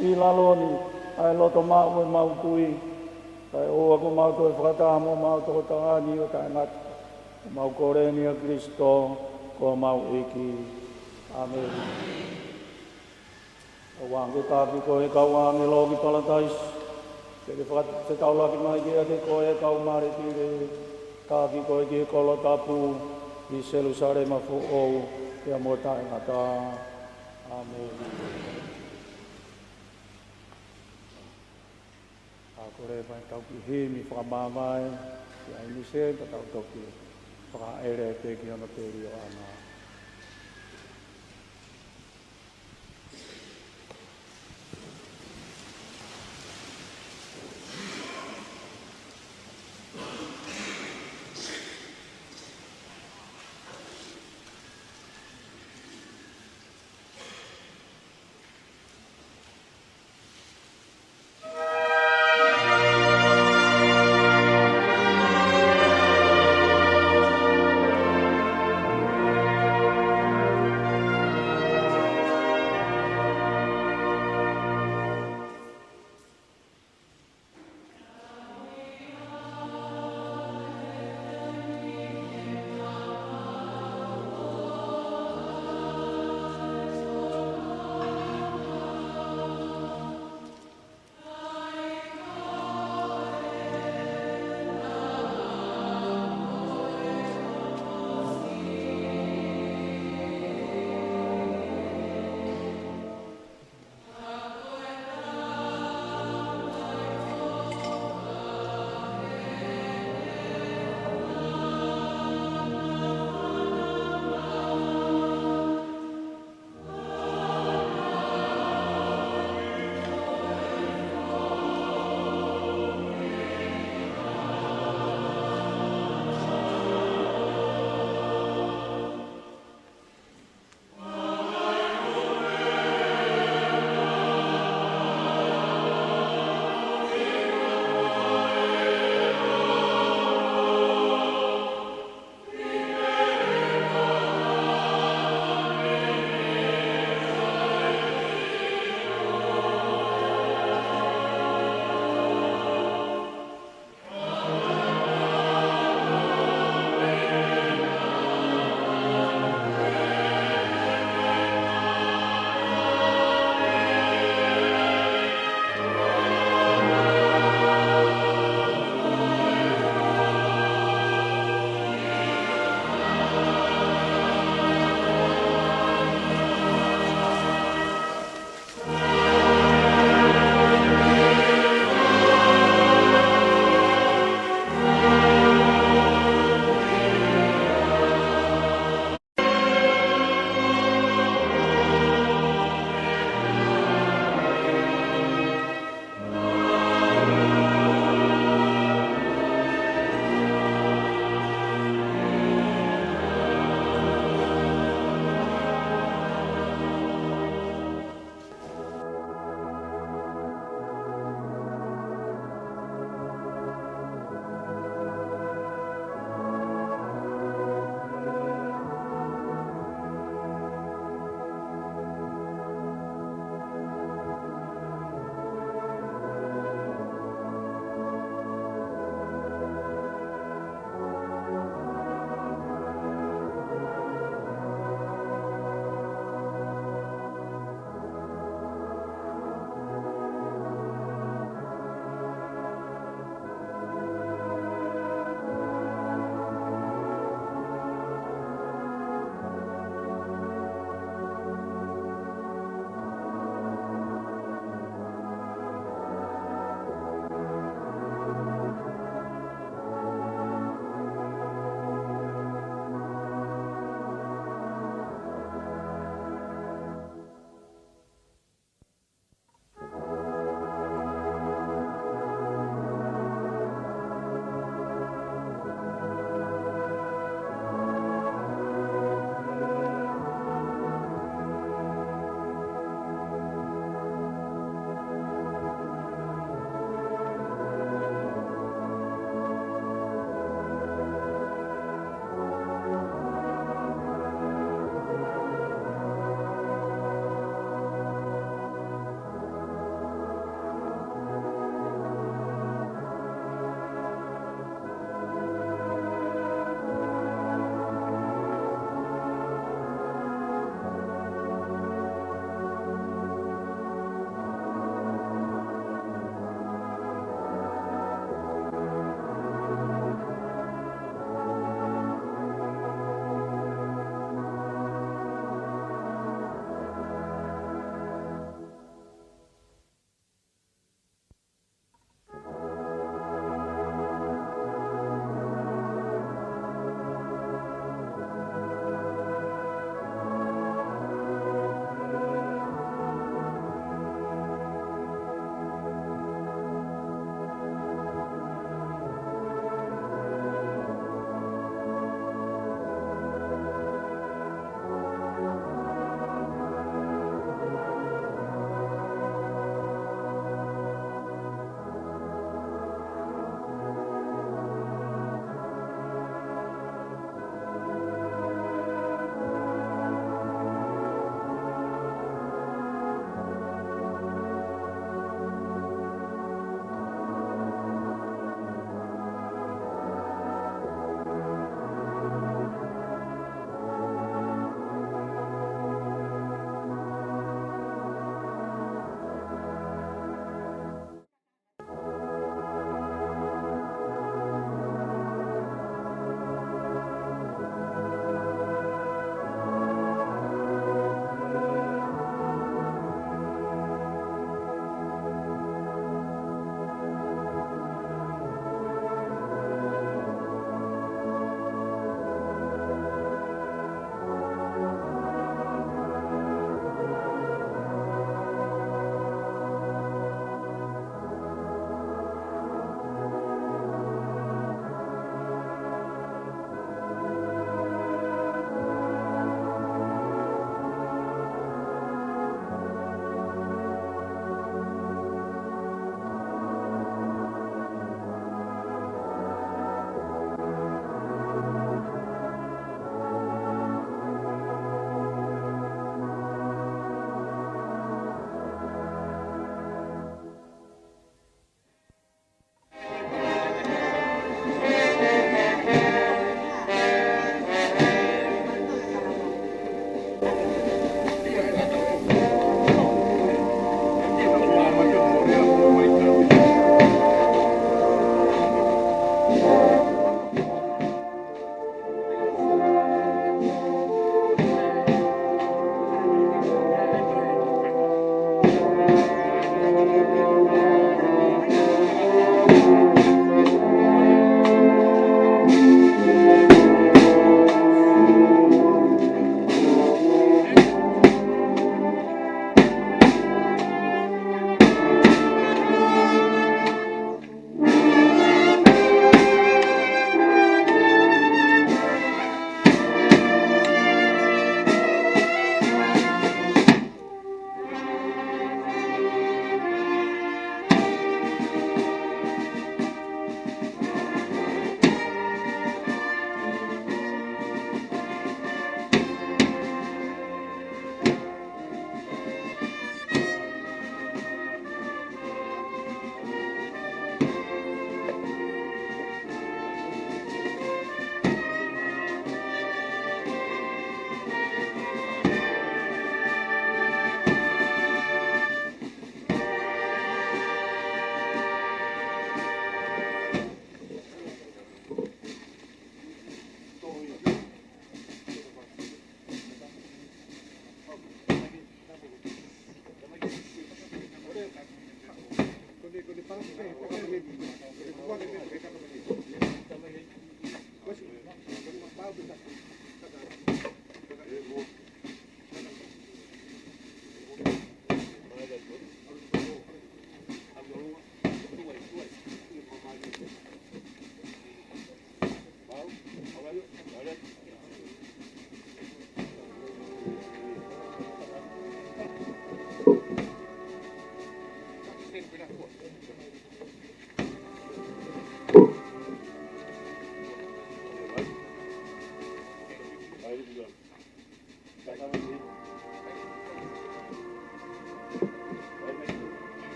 ʻi lalo ni ʻa e loto maʻu ʻemau tui. Kae ʻoua kuo mau toe fakataha mo homau tokotaha ni ʻo taʻengata. Mau kole ni ʻia Kilisitō ko homau ʻEiki. ʻĀmeni. Kuo ke taki koe ʻe he kau ʻāngelo ki Palataisi, pea ke fakafetaulaki mai kiate koe ʻa e kau mārtiri, taki koe ki he kolo tapu, ʻi Selusalema foʻou, pea mo taʻengata. ʻĀmeni. ʻA, kole mai tau kiʻi himi fakamāvae, ʻi ai ni se, ka tau toki fakaʻele pē ki hono telio ʻana.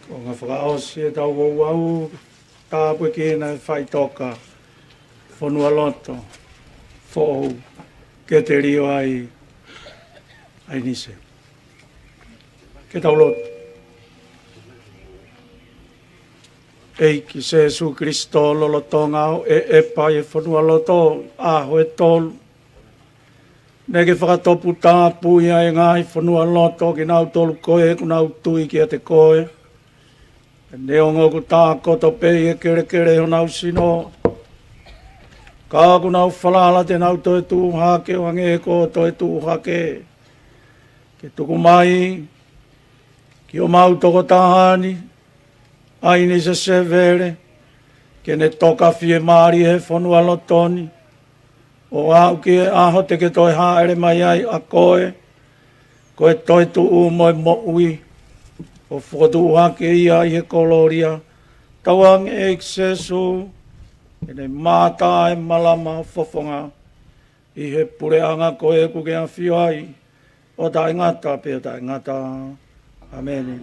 Konga fakaʻosi ʻetau ouau, tāpuekina e faʻitoka fonualoto foʻou ke te lio ai ʻAinise. Ke tau lotu. ʻEiki Sēsū Kilisitō, lolotonga ʻo e ʻepa ʻi he fonualoto ʻaho ʻe tolu, naʻa ke fakatoputapuʻi ʻa e ngaahi fonualoto kinautolu ko ē kuo nau tui kiate koe. Neongo kuo tākoto pē ʻi he kelekele honau sino, ka kuo nau falala te nau toe tuʻu hake ʻo hangē ko hoʻo toe tuʻu hake. Ke tuku mai ki homau tokotaha ni, ʻAinise Sevele, ke ne toka fiemālie he fonualoto ni, ʻo aʻu ki he ʻaho te ke toe hāʻele mai ai ʻa koe, ko e toetuʻu mo e moʻui. ʻo fokotuʻu hake ia ʻi he kolōlia, tauange ʻEiki Sēsū, ʻene mātā e malama fofonga, ʻi he puleʻanga ko ē ʻoku ke ʻafio ai, ʻo taʻengata pea taʻengata. ʻĀmeni.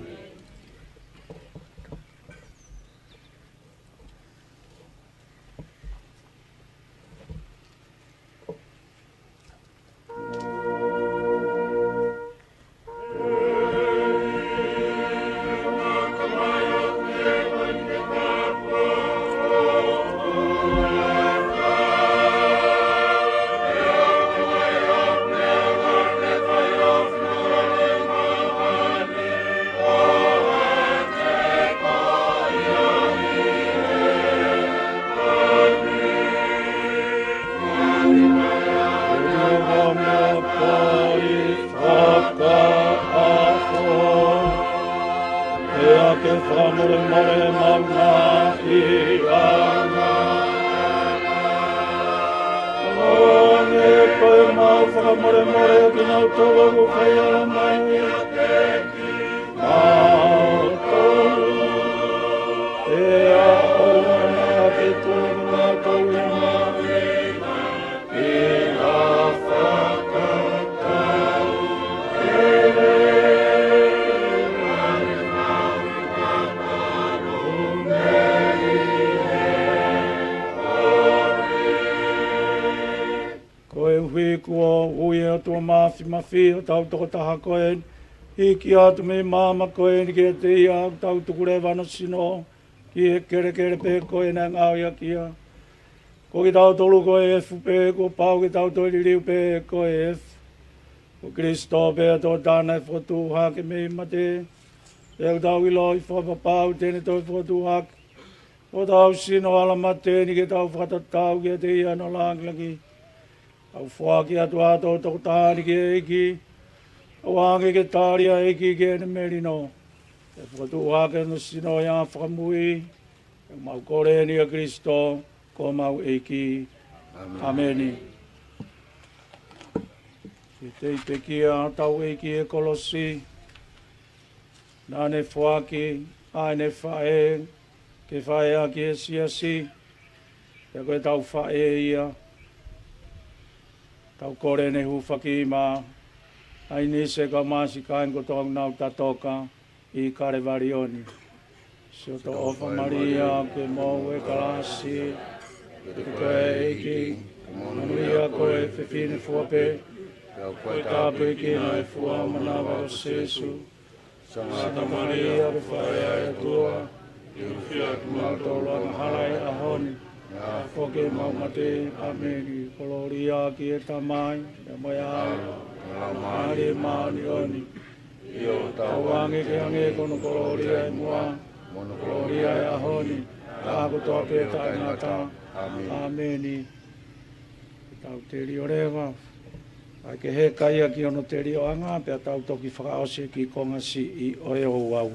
Pea ke fakamolemole maʻu ʻi he ʻaho ni. ʻOku mau fakamolemole kinautolu ʻoku fai ala mai. Mau tolu, ʻe ʻoua naʻa ke tuli kimautolu ʻi he maʻu, ʻi he fakakaukau, ʻi he Koeʻuhi kuo ui ʻe he ʻOtua Māfimafi hotau tokotaha ko eni, hiki atu mei māmani ko eni kiate ia, ʻoku tau tuku leva hono sino ki he kelekele pē ko ē naʻe ngāueʻaki ia. Ko kitautolu ko e efu pē, kuo pau ke tau toe liliu pē ko e efu. Ko Kalaisi pē ʻa e tokotaha naʻe fokotuʻu hake mei he mate, pea ʻoku tau ʻiloʻi fakapapau te ne toe fokotuʻu hake. ʻO tau sino ala mate ni ke tau fakatatau kiate ia hono lāngilangi. Tau foaki atu ā hotau tokotaha ni ki he ʻEiki. ʻOange ke tali ʻa e ʻEiki ki heʻene melino, ʻe fokotuʻu hake hono sino ʻi he ʻaho fakamui. ʻOku mau kole ni ʻia Kalaisi ko homau ʻEiki. ʻĀmeni. ʻAmeni. Ke tei pekia hotau ʻEiki he kolosi, naʻa ne foaki ʻa ʻene faʻē ke faʻē ʻaki e siasi, pea ko ʻetau faʻē ia. Tau kole ʻene hūfaki mai ʻa ʻAinise kae ʻumaʻā siʻi kāinga kotoa ʻoku nau tatoka ʻi Kalevalioni. Siʻoto ʻofa Malia, ke maʻu e kalasi, ke ko e ʻEiki, monūʻia koe ʻi he fefine fua pē, pea ko e tāpuekina e fua manava ʻo Sēsū. Sangata Malia, ko e faʻē ʻa e ʻOtua, ke ʻufiʻaki kimautolu angahala ʻi he ʻaho ni, pea foki ʻemau mate. ʻĀmeni. Kolōlia ki he Tamai, pea mo e ʻAlo, pea mo e Laumālie Māʻoniʻoni. ʻIo, tauange ke hangē ko hono kolōlia ʻi muʻa, mo hono kolōlia ʻi he ʻaho ni, ʻaho kotoa pē taʻengata. ʻĀmeni. ʻĀmeni. Tau telio leva. ʻAi ke heka ia ki hono telioʻanga, pea tau toki fakaʻosi e kiʻi konga siʻi ʻo e ouau.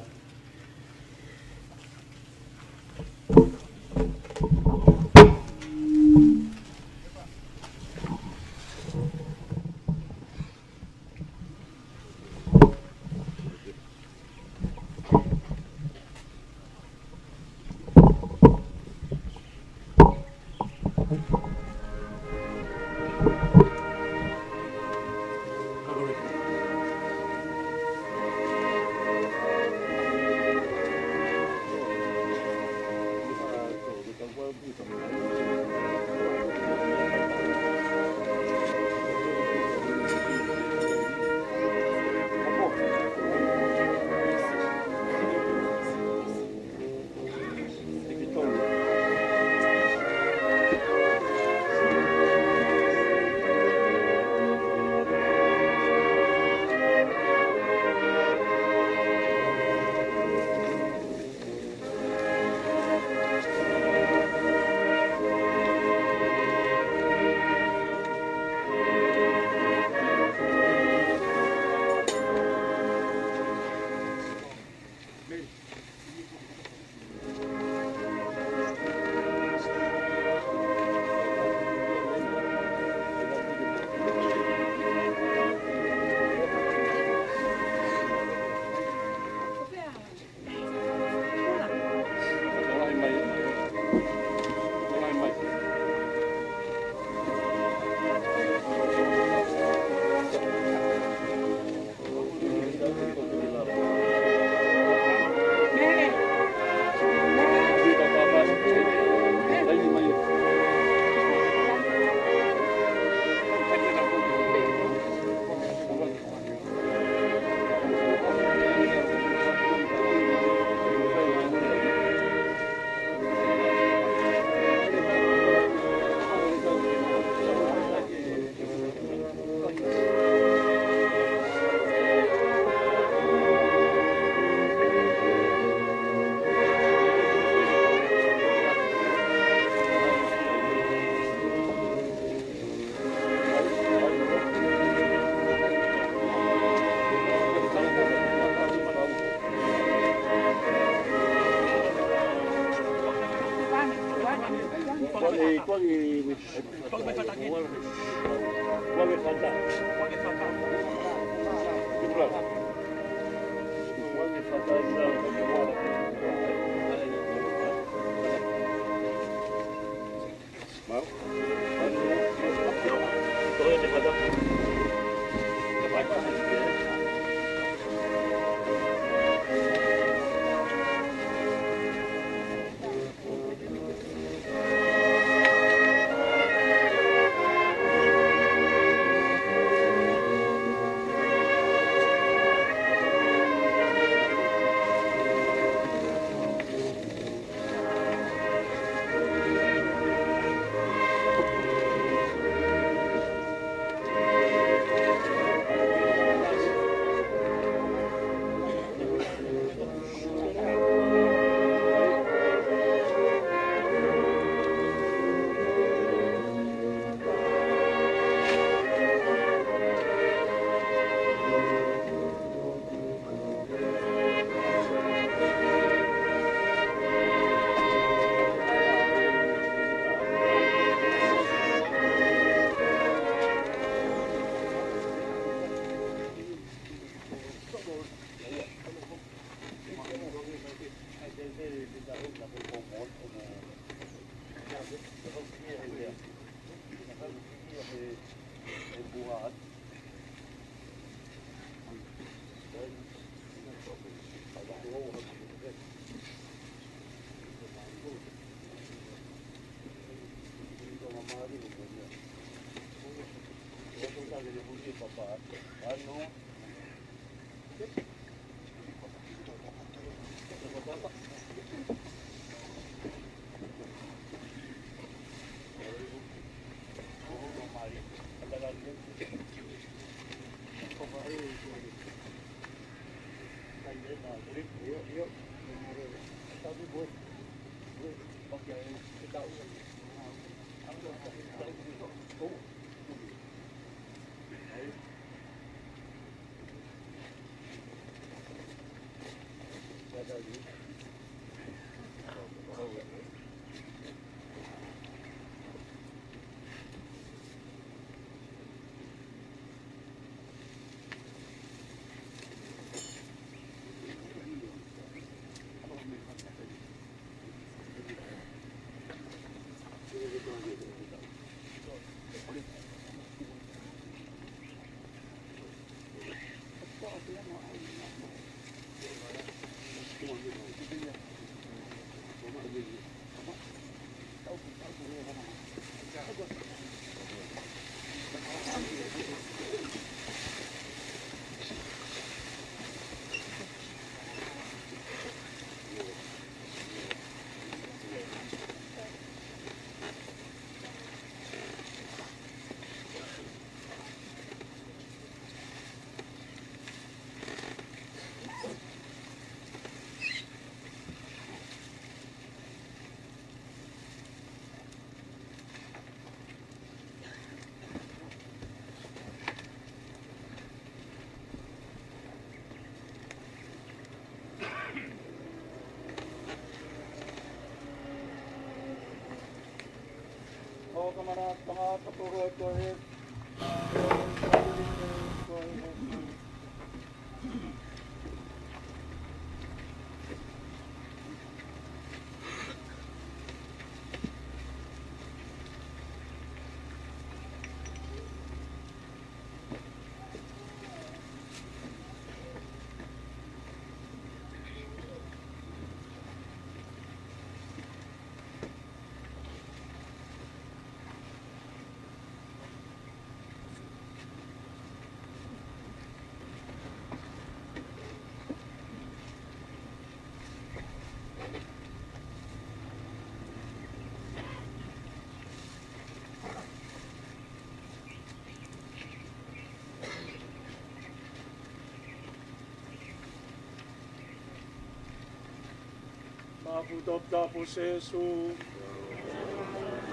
Mapu toputapu Sīsū.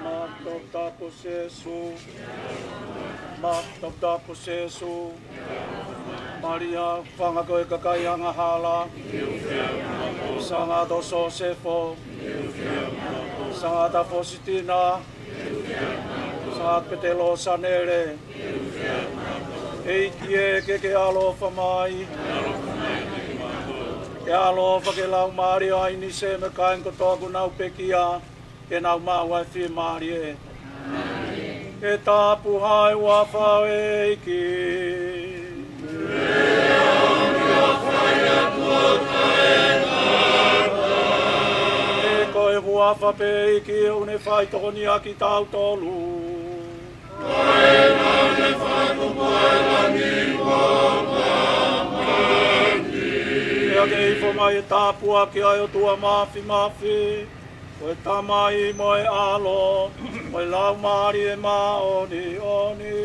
Mapu toputapu Sīsū. Mapu toputapu Sīsū. Malia, hūfanga ko e kakai angahala. Sangata ʻo Sosefo. Sangata Fositina, Sangata Petelo Sanele, ʻEiki ē ke ke ʻaloʻofa mai, ke ʻaloʻofa ki he laumālie ʻo ʻAinise mo e kāinga kotoa kuo nau pekia, ke nau maʻu ʻa e fiemālie. Ke tapuhā e huafa ʻo e ʻEiki. He ko e huafa pē ʻEiki ʻoku ne faitokonia kitautolu. Pea ke ifo mai e tāpuaki ʻa e ʻOtua Māfimafi, ko e Tamai mo e ʻAlo, mo e Laumālie Māʻoniʻoni.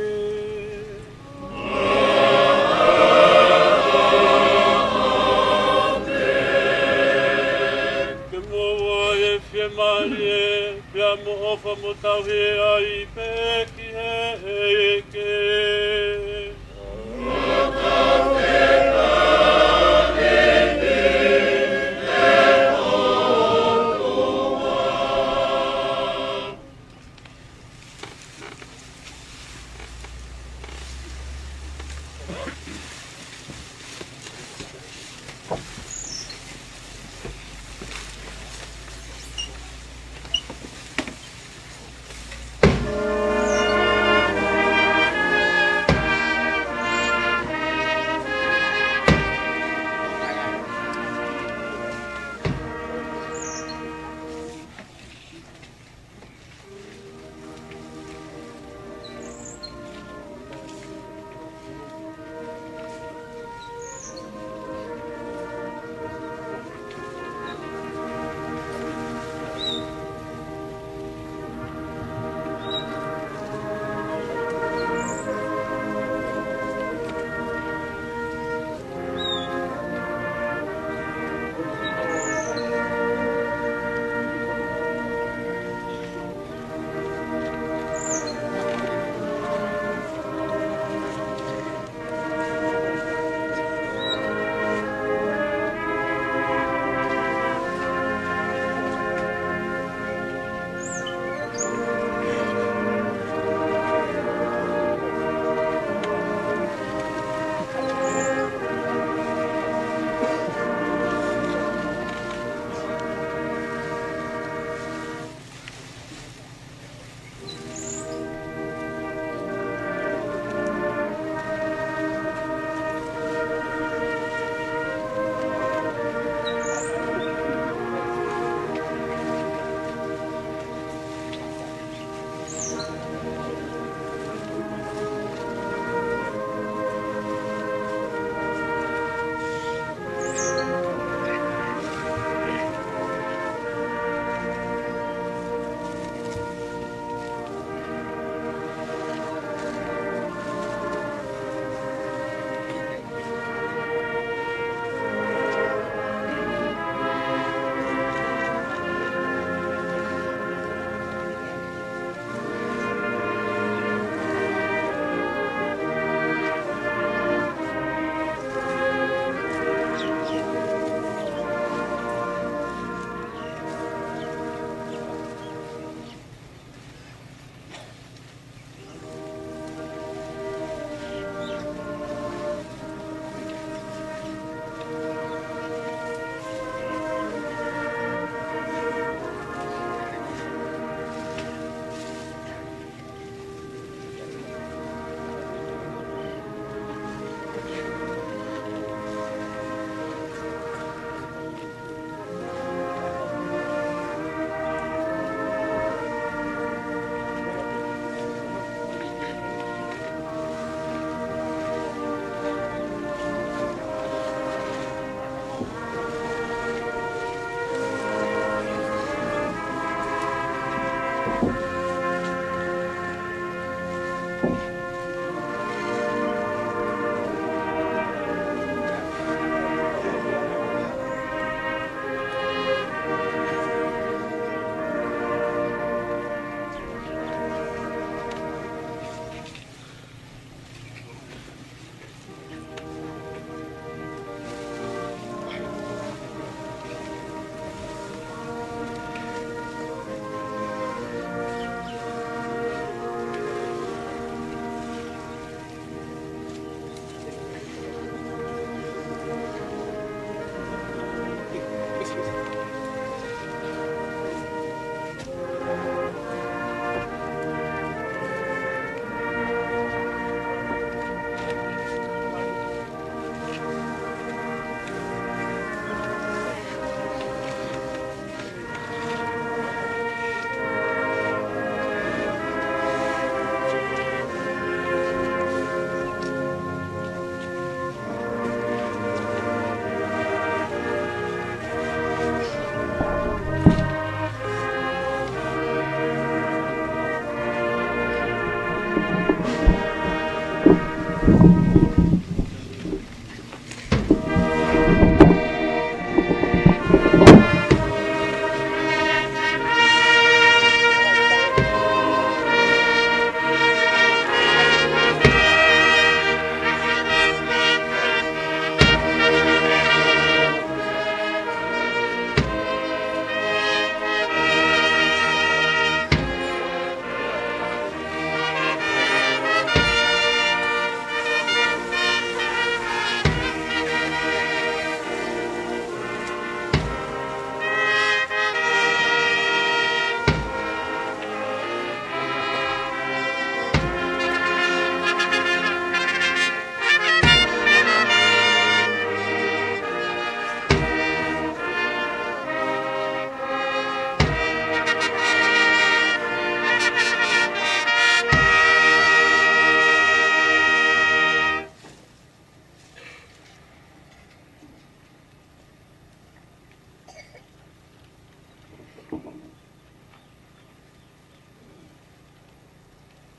Ke mou ʻai e fiemālie, pea mo ʻofa mo tauhi ai pē ki he ʻEiki.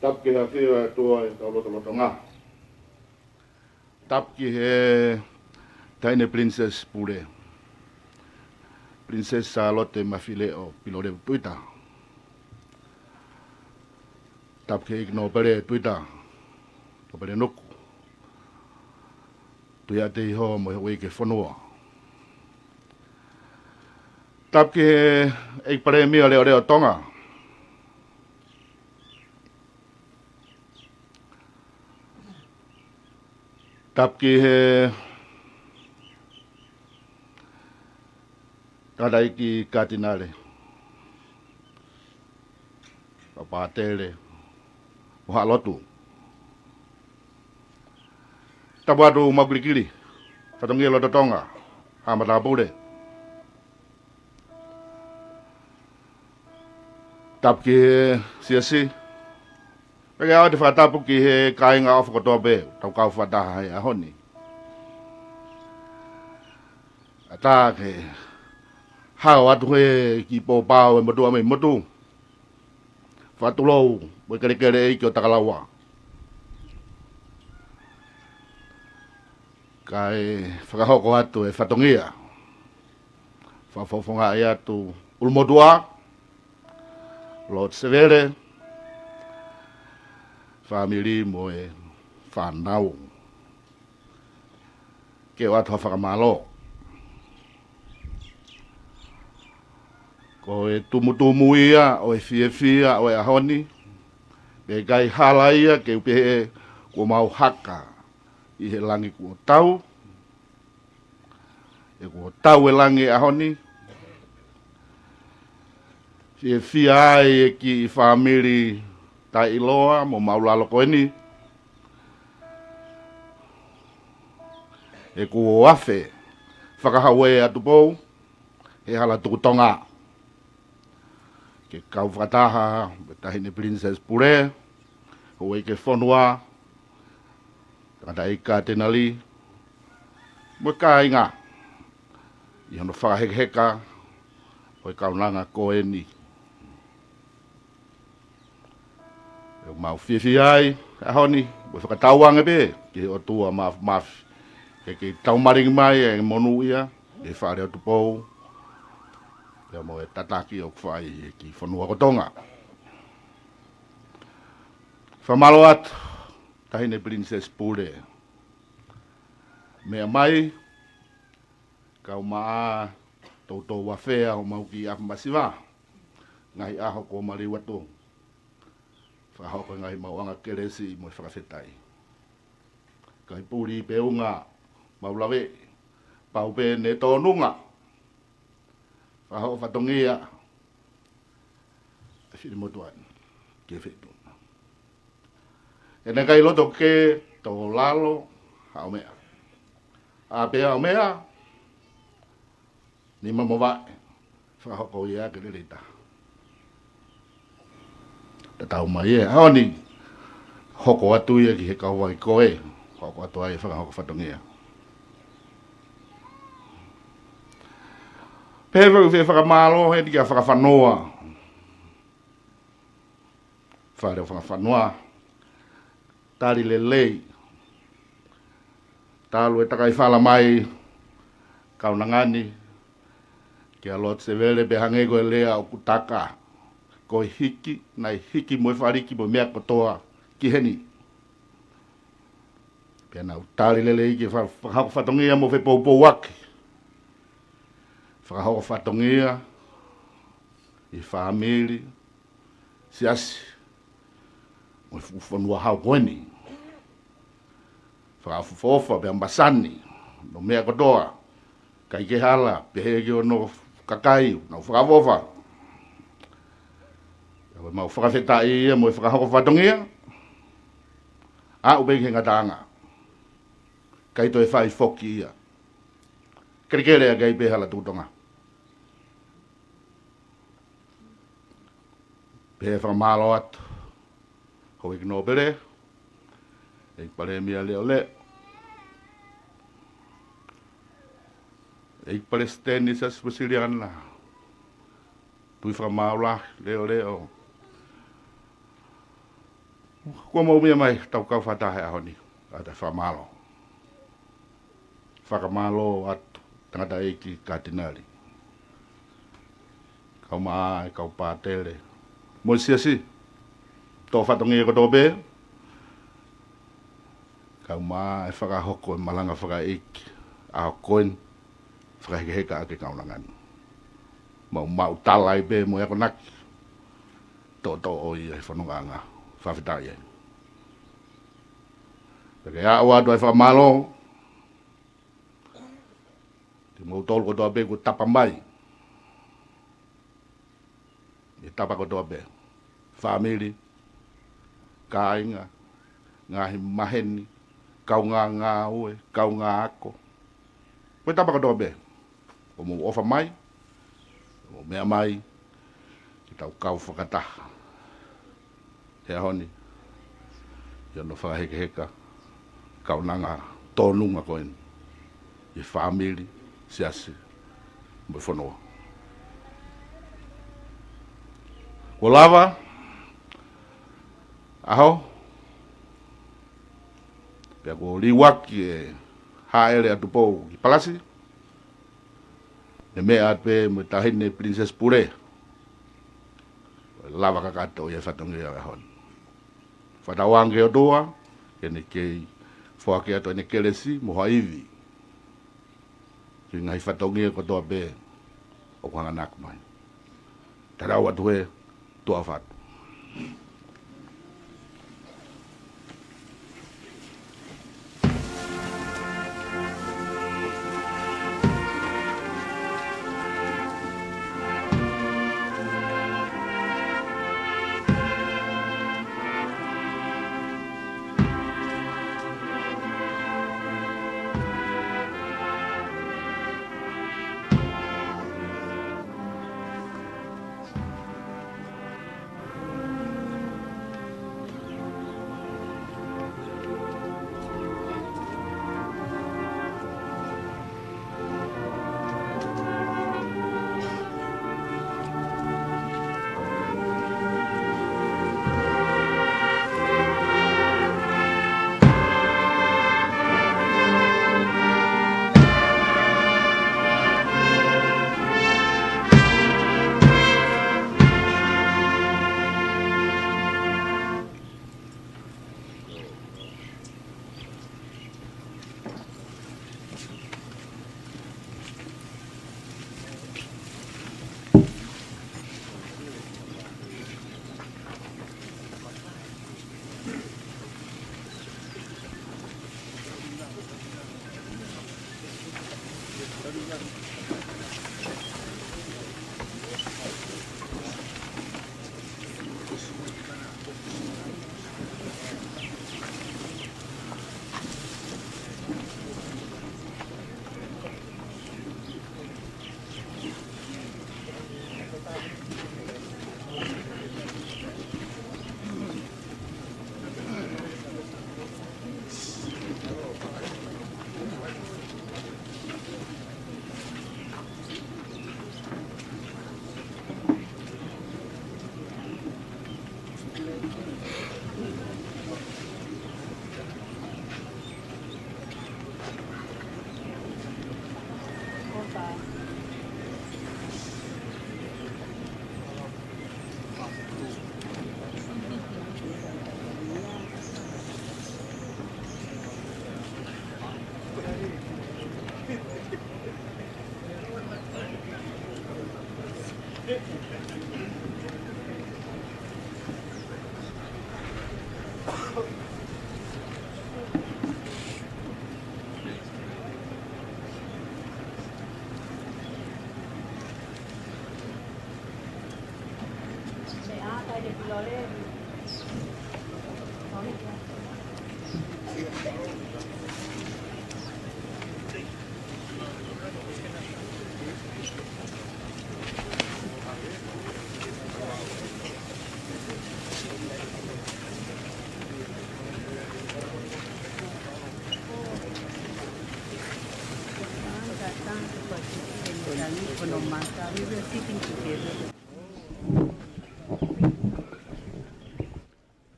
Tapu ki he ʻafio ʻa e ʻOtua ʻi hotau lotolotonga. Tapu ki he Taʻahine Princess Pule, Princess Sālote Mafileʻo Pilolevu Tuita. Tapu ki he ʻEiki Nōpele Tuita, Nōpele Nuku, Tuiaʻateiho mo e houʻeiki ʻo e fonua. Tapu ki he ʻEiki Palēmia Leʻoleʻo Tonga. Tapu ki he Tangataʻeiki Katinale, Pāpātele mo Haʻa Lotu. Tapu atu Maukilikili, Fatongia Loto Tonga, Haʻa Matāpule. Tapu ki he Siasi. Pea ʻoku ou fakatapu ki he kāinga ʻofa kotoa pē ʻoku tau kau fakataha he ʻaho ni. ʻAtā ke hao atu he kiʻi pōpao ʻo e motuʻa mei motu, fakatulou mo e kelekele ʻeiki ʻo Takalaua, kae fakahoko atu e fatongia. Fakafofongaʻi atu ʻulumotuʻa, Lord Sevele, fāmili mo e fānau. Ke ʻoatu ha fakamālō. Ko e tumutumu ia ʻo e fiefia ʻo e ʻaho ni, pea ʻikai hala ia ke u pehē kuo mau haka ʻi he langi kuo tau, he kuo tau e langi he ʻaho ni. Fiefia ai e kiʻi fāmili taʻeʻiloa mo māʻulalo ko eni, he kuo afe fakahauē ʻa Tupou he hala tuku Tonga, ke kau fakataha mo e Taʻahine Princess Pule, houʻeiki ʻo e fonua, Tangataʻeiki Katinale mo e kāinga ʻi hono fakahekeheka ʻo e kaunanga ko eni. ʻOku mau fiefia ai he ʻaho ni, mo e fakatauange pē ki he ʻOtua Māfimafi, ke kei taumalingi mai e monūʻia ʻi he Fale ʻo Tupou, pea mo e tataki ʻoku fai ʻe he kiʻi fonua ko Tonga. Fakamālō atu Taʻahine Princess Pule. Meʻa mai, kau maʻa toutou afea homau kiʻi ʻapi masiva, ngaahi ʻaho kuo maliu atu, fakahoko e ngaahi maʻuʻanga kelesi mo e fakafetaʻi. Kae puli pē unga mau lave, pau pē ne tōnunga. Fakahoko fatongia e fili motuʻa ni ki he feituʻu na. ʻE naʻe ʻikai loto ke tō lalo haʻo meʻa. ʻA pē haʻo meʻa, nima mo vaʻe, fakahoko ia ke lelei taha. Tatau mai e ʻaho ni, hoko atu ia ki he kauvai ko ē, hoko atu ai e fakahoko fatongia. Pea ʻoku ou fie fakamālō heni kia Fakafanua, Fale ʻo Fakafanua, tali lelei talu e takai fala mai kaunanga ni kia Lord Sevele, pea hangē ko e lea ʻoku taka, ko e hiki, naʻe hiki mo e faliki mo e meʻa kotoa ki heni. Pea naʻa ku tali lelei ke fa-, fakahoko fatongia mo fepoupouaki. Fakahoko fatongia ʻi he fāmili, siasi, mo e fuʻu fonua hau ko eni. Fakaʻofoʻofa pea masani hono meʻa kotoa. ʻIkai ke hala, pehē ki hono kakai, nau fakaʻofoʻofa. Pea ko e mau fakafetaʻi ia mo e fakahoko fatongia, aʻu pē ki he ngataʻanga, ʻikai toe fai foki ia. Kelekele ʻaki ai pē hala tuku Tonga. Pea fakamālō atu houʻeiki nōpele, ʻEiki Palēmia Leʻoleʻo, ʻEiki Palesiteni Siasi Uēsiliana, Tuʻi Fakamaau Lahi Leʻoleʻo, Kuo mou meʻa mai ʻo tau kau fakataha he ʻaho ni, ʻa e fakamālō. Fakamālō atu, tangataʻeiki Katinali, kau mai e kau pātele mo e siasi, tō fatongia kotoa pē, kau mai e fakahoko e malanga fakaʻeiki ʻaho ko eni, fakahekeheka ʻaki e kaunanga ni. Mau maʻu tala ai pē mo e akonaki, toʻotoʻo ia he fonongaʻanga. Fakafetaʻi ai. Pea ke aʻu atu ai e fakamālō kimoutolu kotoa pē kuo tapa mai ʻi he tapa kotoa pē. Fāmili, kāinga, ngaahi maheni, kaungā ngāue, kaungā ako. Ko e tapa kotoa pē. Kuo mou ʻofa mai, kuo mou meʻa mai, ke tau kau fakataha he ʻaho ni, ʻi hono fakahekeheka e kaunanga tōnunga ko eni ʻi he fāmili, siasi, mo e fonua. Kuo lava e ʻaho, pea kuo liuaki e hāʻele ʻa Tupou ki Palasi, ne meʻa atu pē mo e Taʻahine Princess Pule, lava kakato ia e fatongia ʻo e ʻaho ni. Fakatauange ki he ʻOtua ke ne kei foaki atu ʻene kelesi mo ha ivi ki he ngaahi fatongia kotoa pē ʻoku hanga ʻo ako mai. Tatau atu he tuʻa fatu.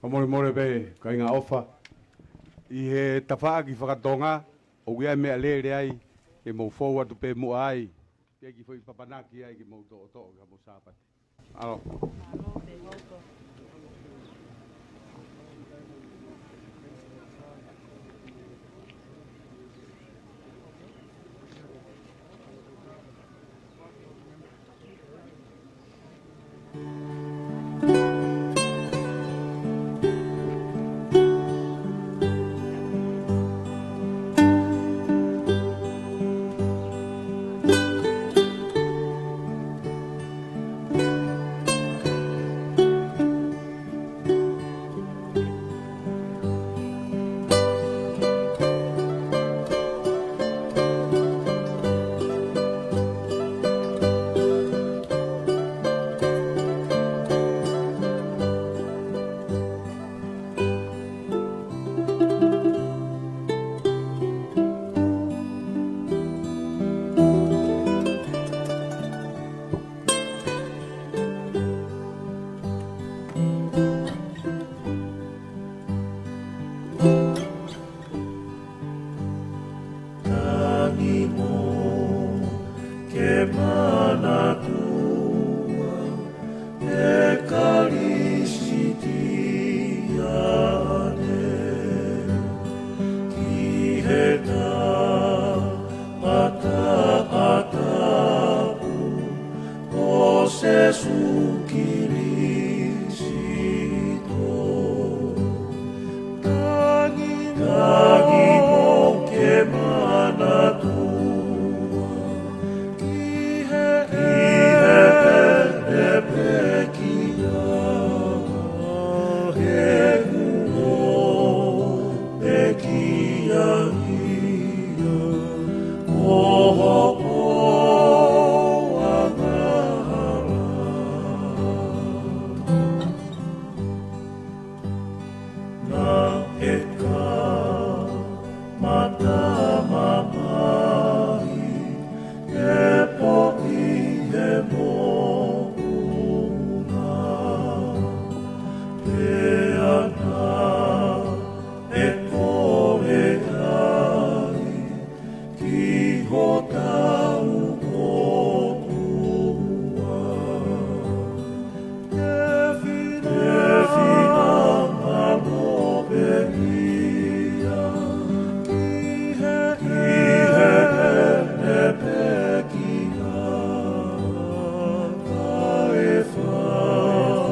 Molemole pē, kāinga ʻofa. ʻI he tafaʻaki fakatonga, ʻoku ʻi ai e meʻalele ai, ke mou fou atu pē muʻa ai, ke ki foʻi papanaki ai ke mou toʻotoʻo, ke mou Sāpate. ʻAlo. Tangi mo ke manatua e Kalisitiane ki he taʻataʻa tapu ʻo Sīsū Kalisito. Tangi mo ke manatua ki he, ki he pekia, he kuo pekia ia ʻo hoʻo angahala. Naʻe kamata mamahi e poʻi he moʻunga, pea naʻe kole ai ki hotau ʻOtua e fina, e finangalo pē ia ki he, ki heʻene pekia, kae fakalelei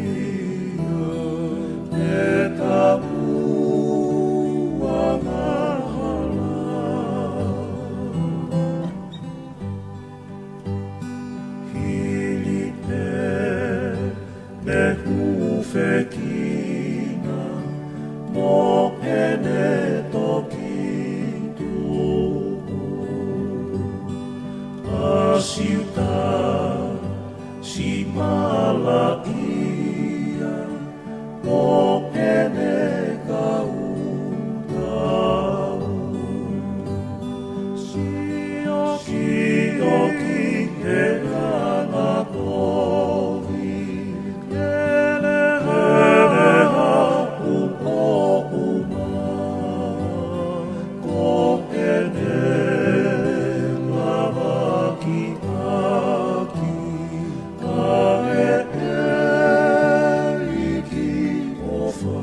ia ʻetau angahala. Hili pē ʻene hūfekina mo ʻene toki tuʻu, ʻa Siutasi malaʻia mo ʻene kau tau. Sio, sio ki he ngaahi kovi, lele haʻu ʻo uma, ko ʻene lavakiʻaki ʻa e ʻEiki ʻofa.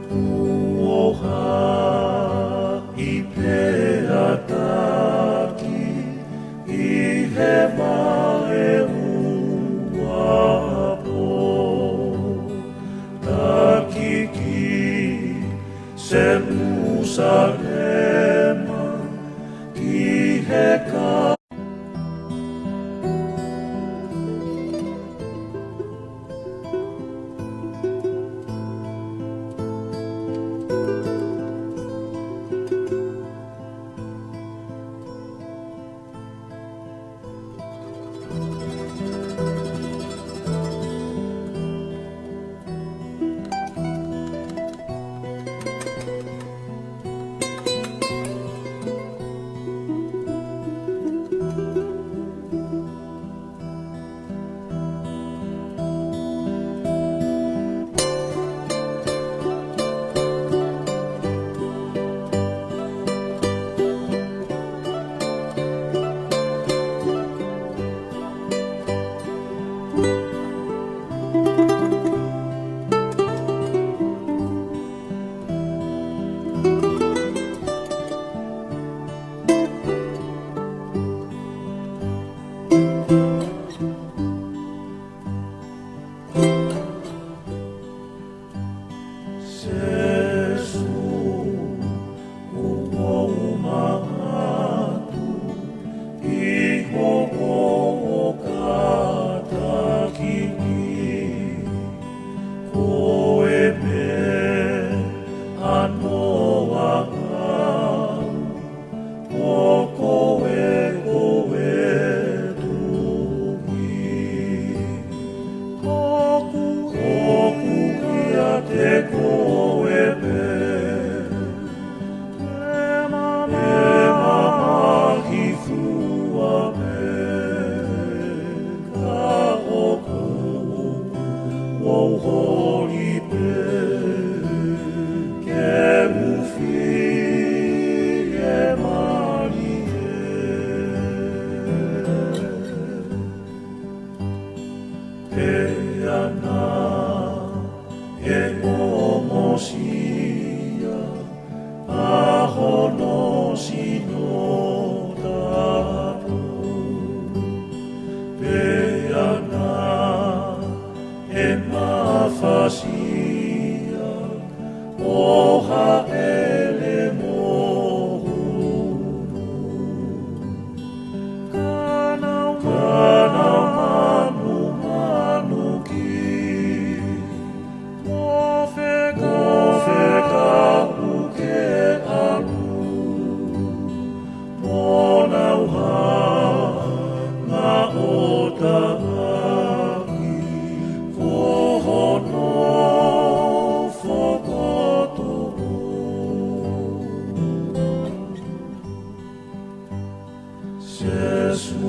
Kuo haʻi pea taki ʻi he vahe uapo, taki ki Selūsalema, ki he ka Sēsū, ʻoku ou mamata ʻi hoʻo kātaki ni, ko e meʻa noa au, ko koe, ko e tuʻi. ʻOku, ʻoku ʻiate koe pē ʻa e mamahi fua pē, ka ʻoku ou holi pē ke u fiemālie. Pea naʻe ongosia ʻa hono sino tapu, pea naʻe mafasia ʻo hāʻele mo hulu. Ka naʻa, ka naʻa manumanu ki mo fekau, mo fekau ke ʻalu, mo nau hanga ʻo taʻaki, ko hono fokotuʻu. Sēsū,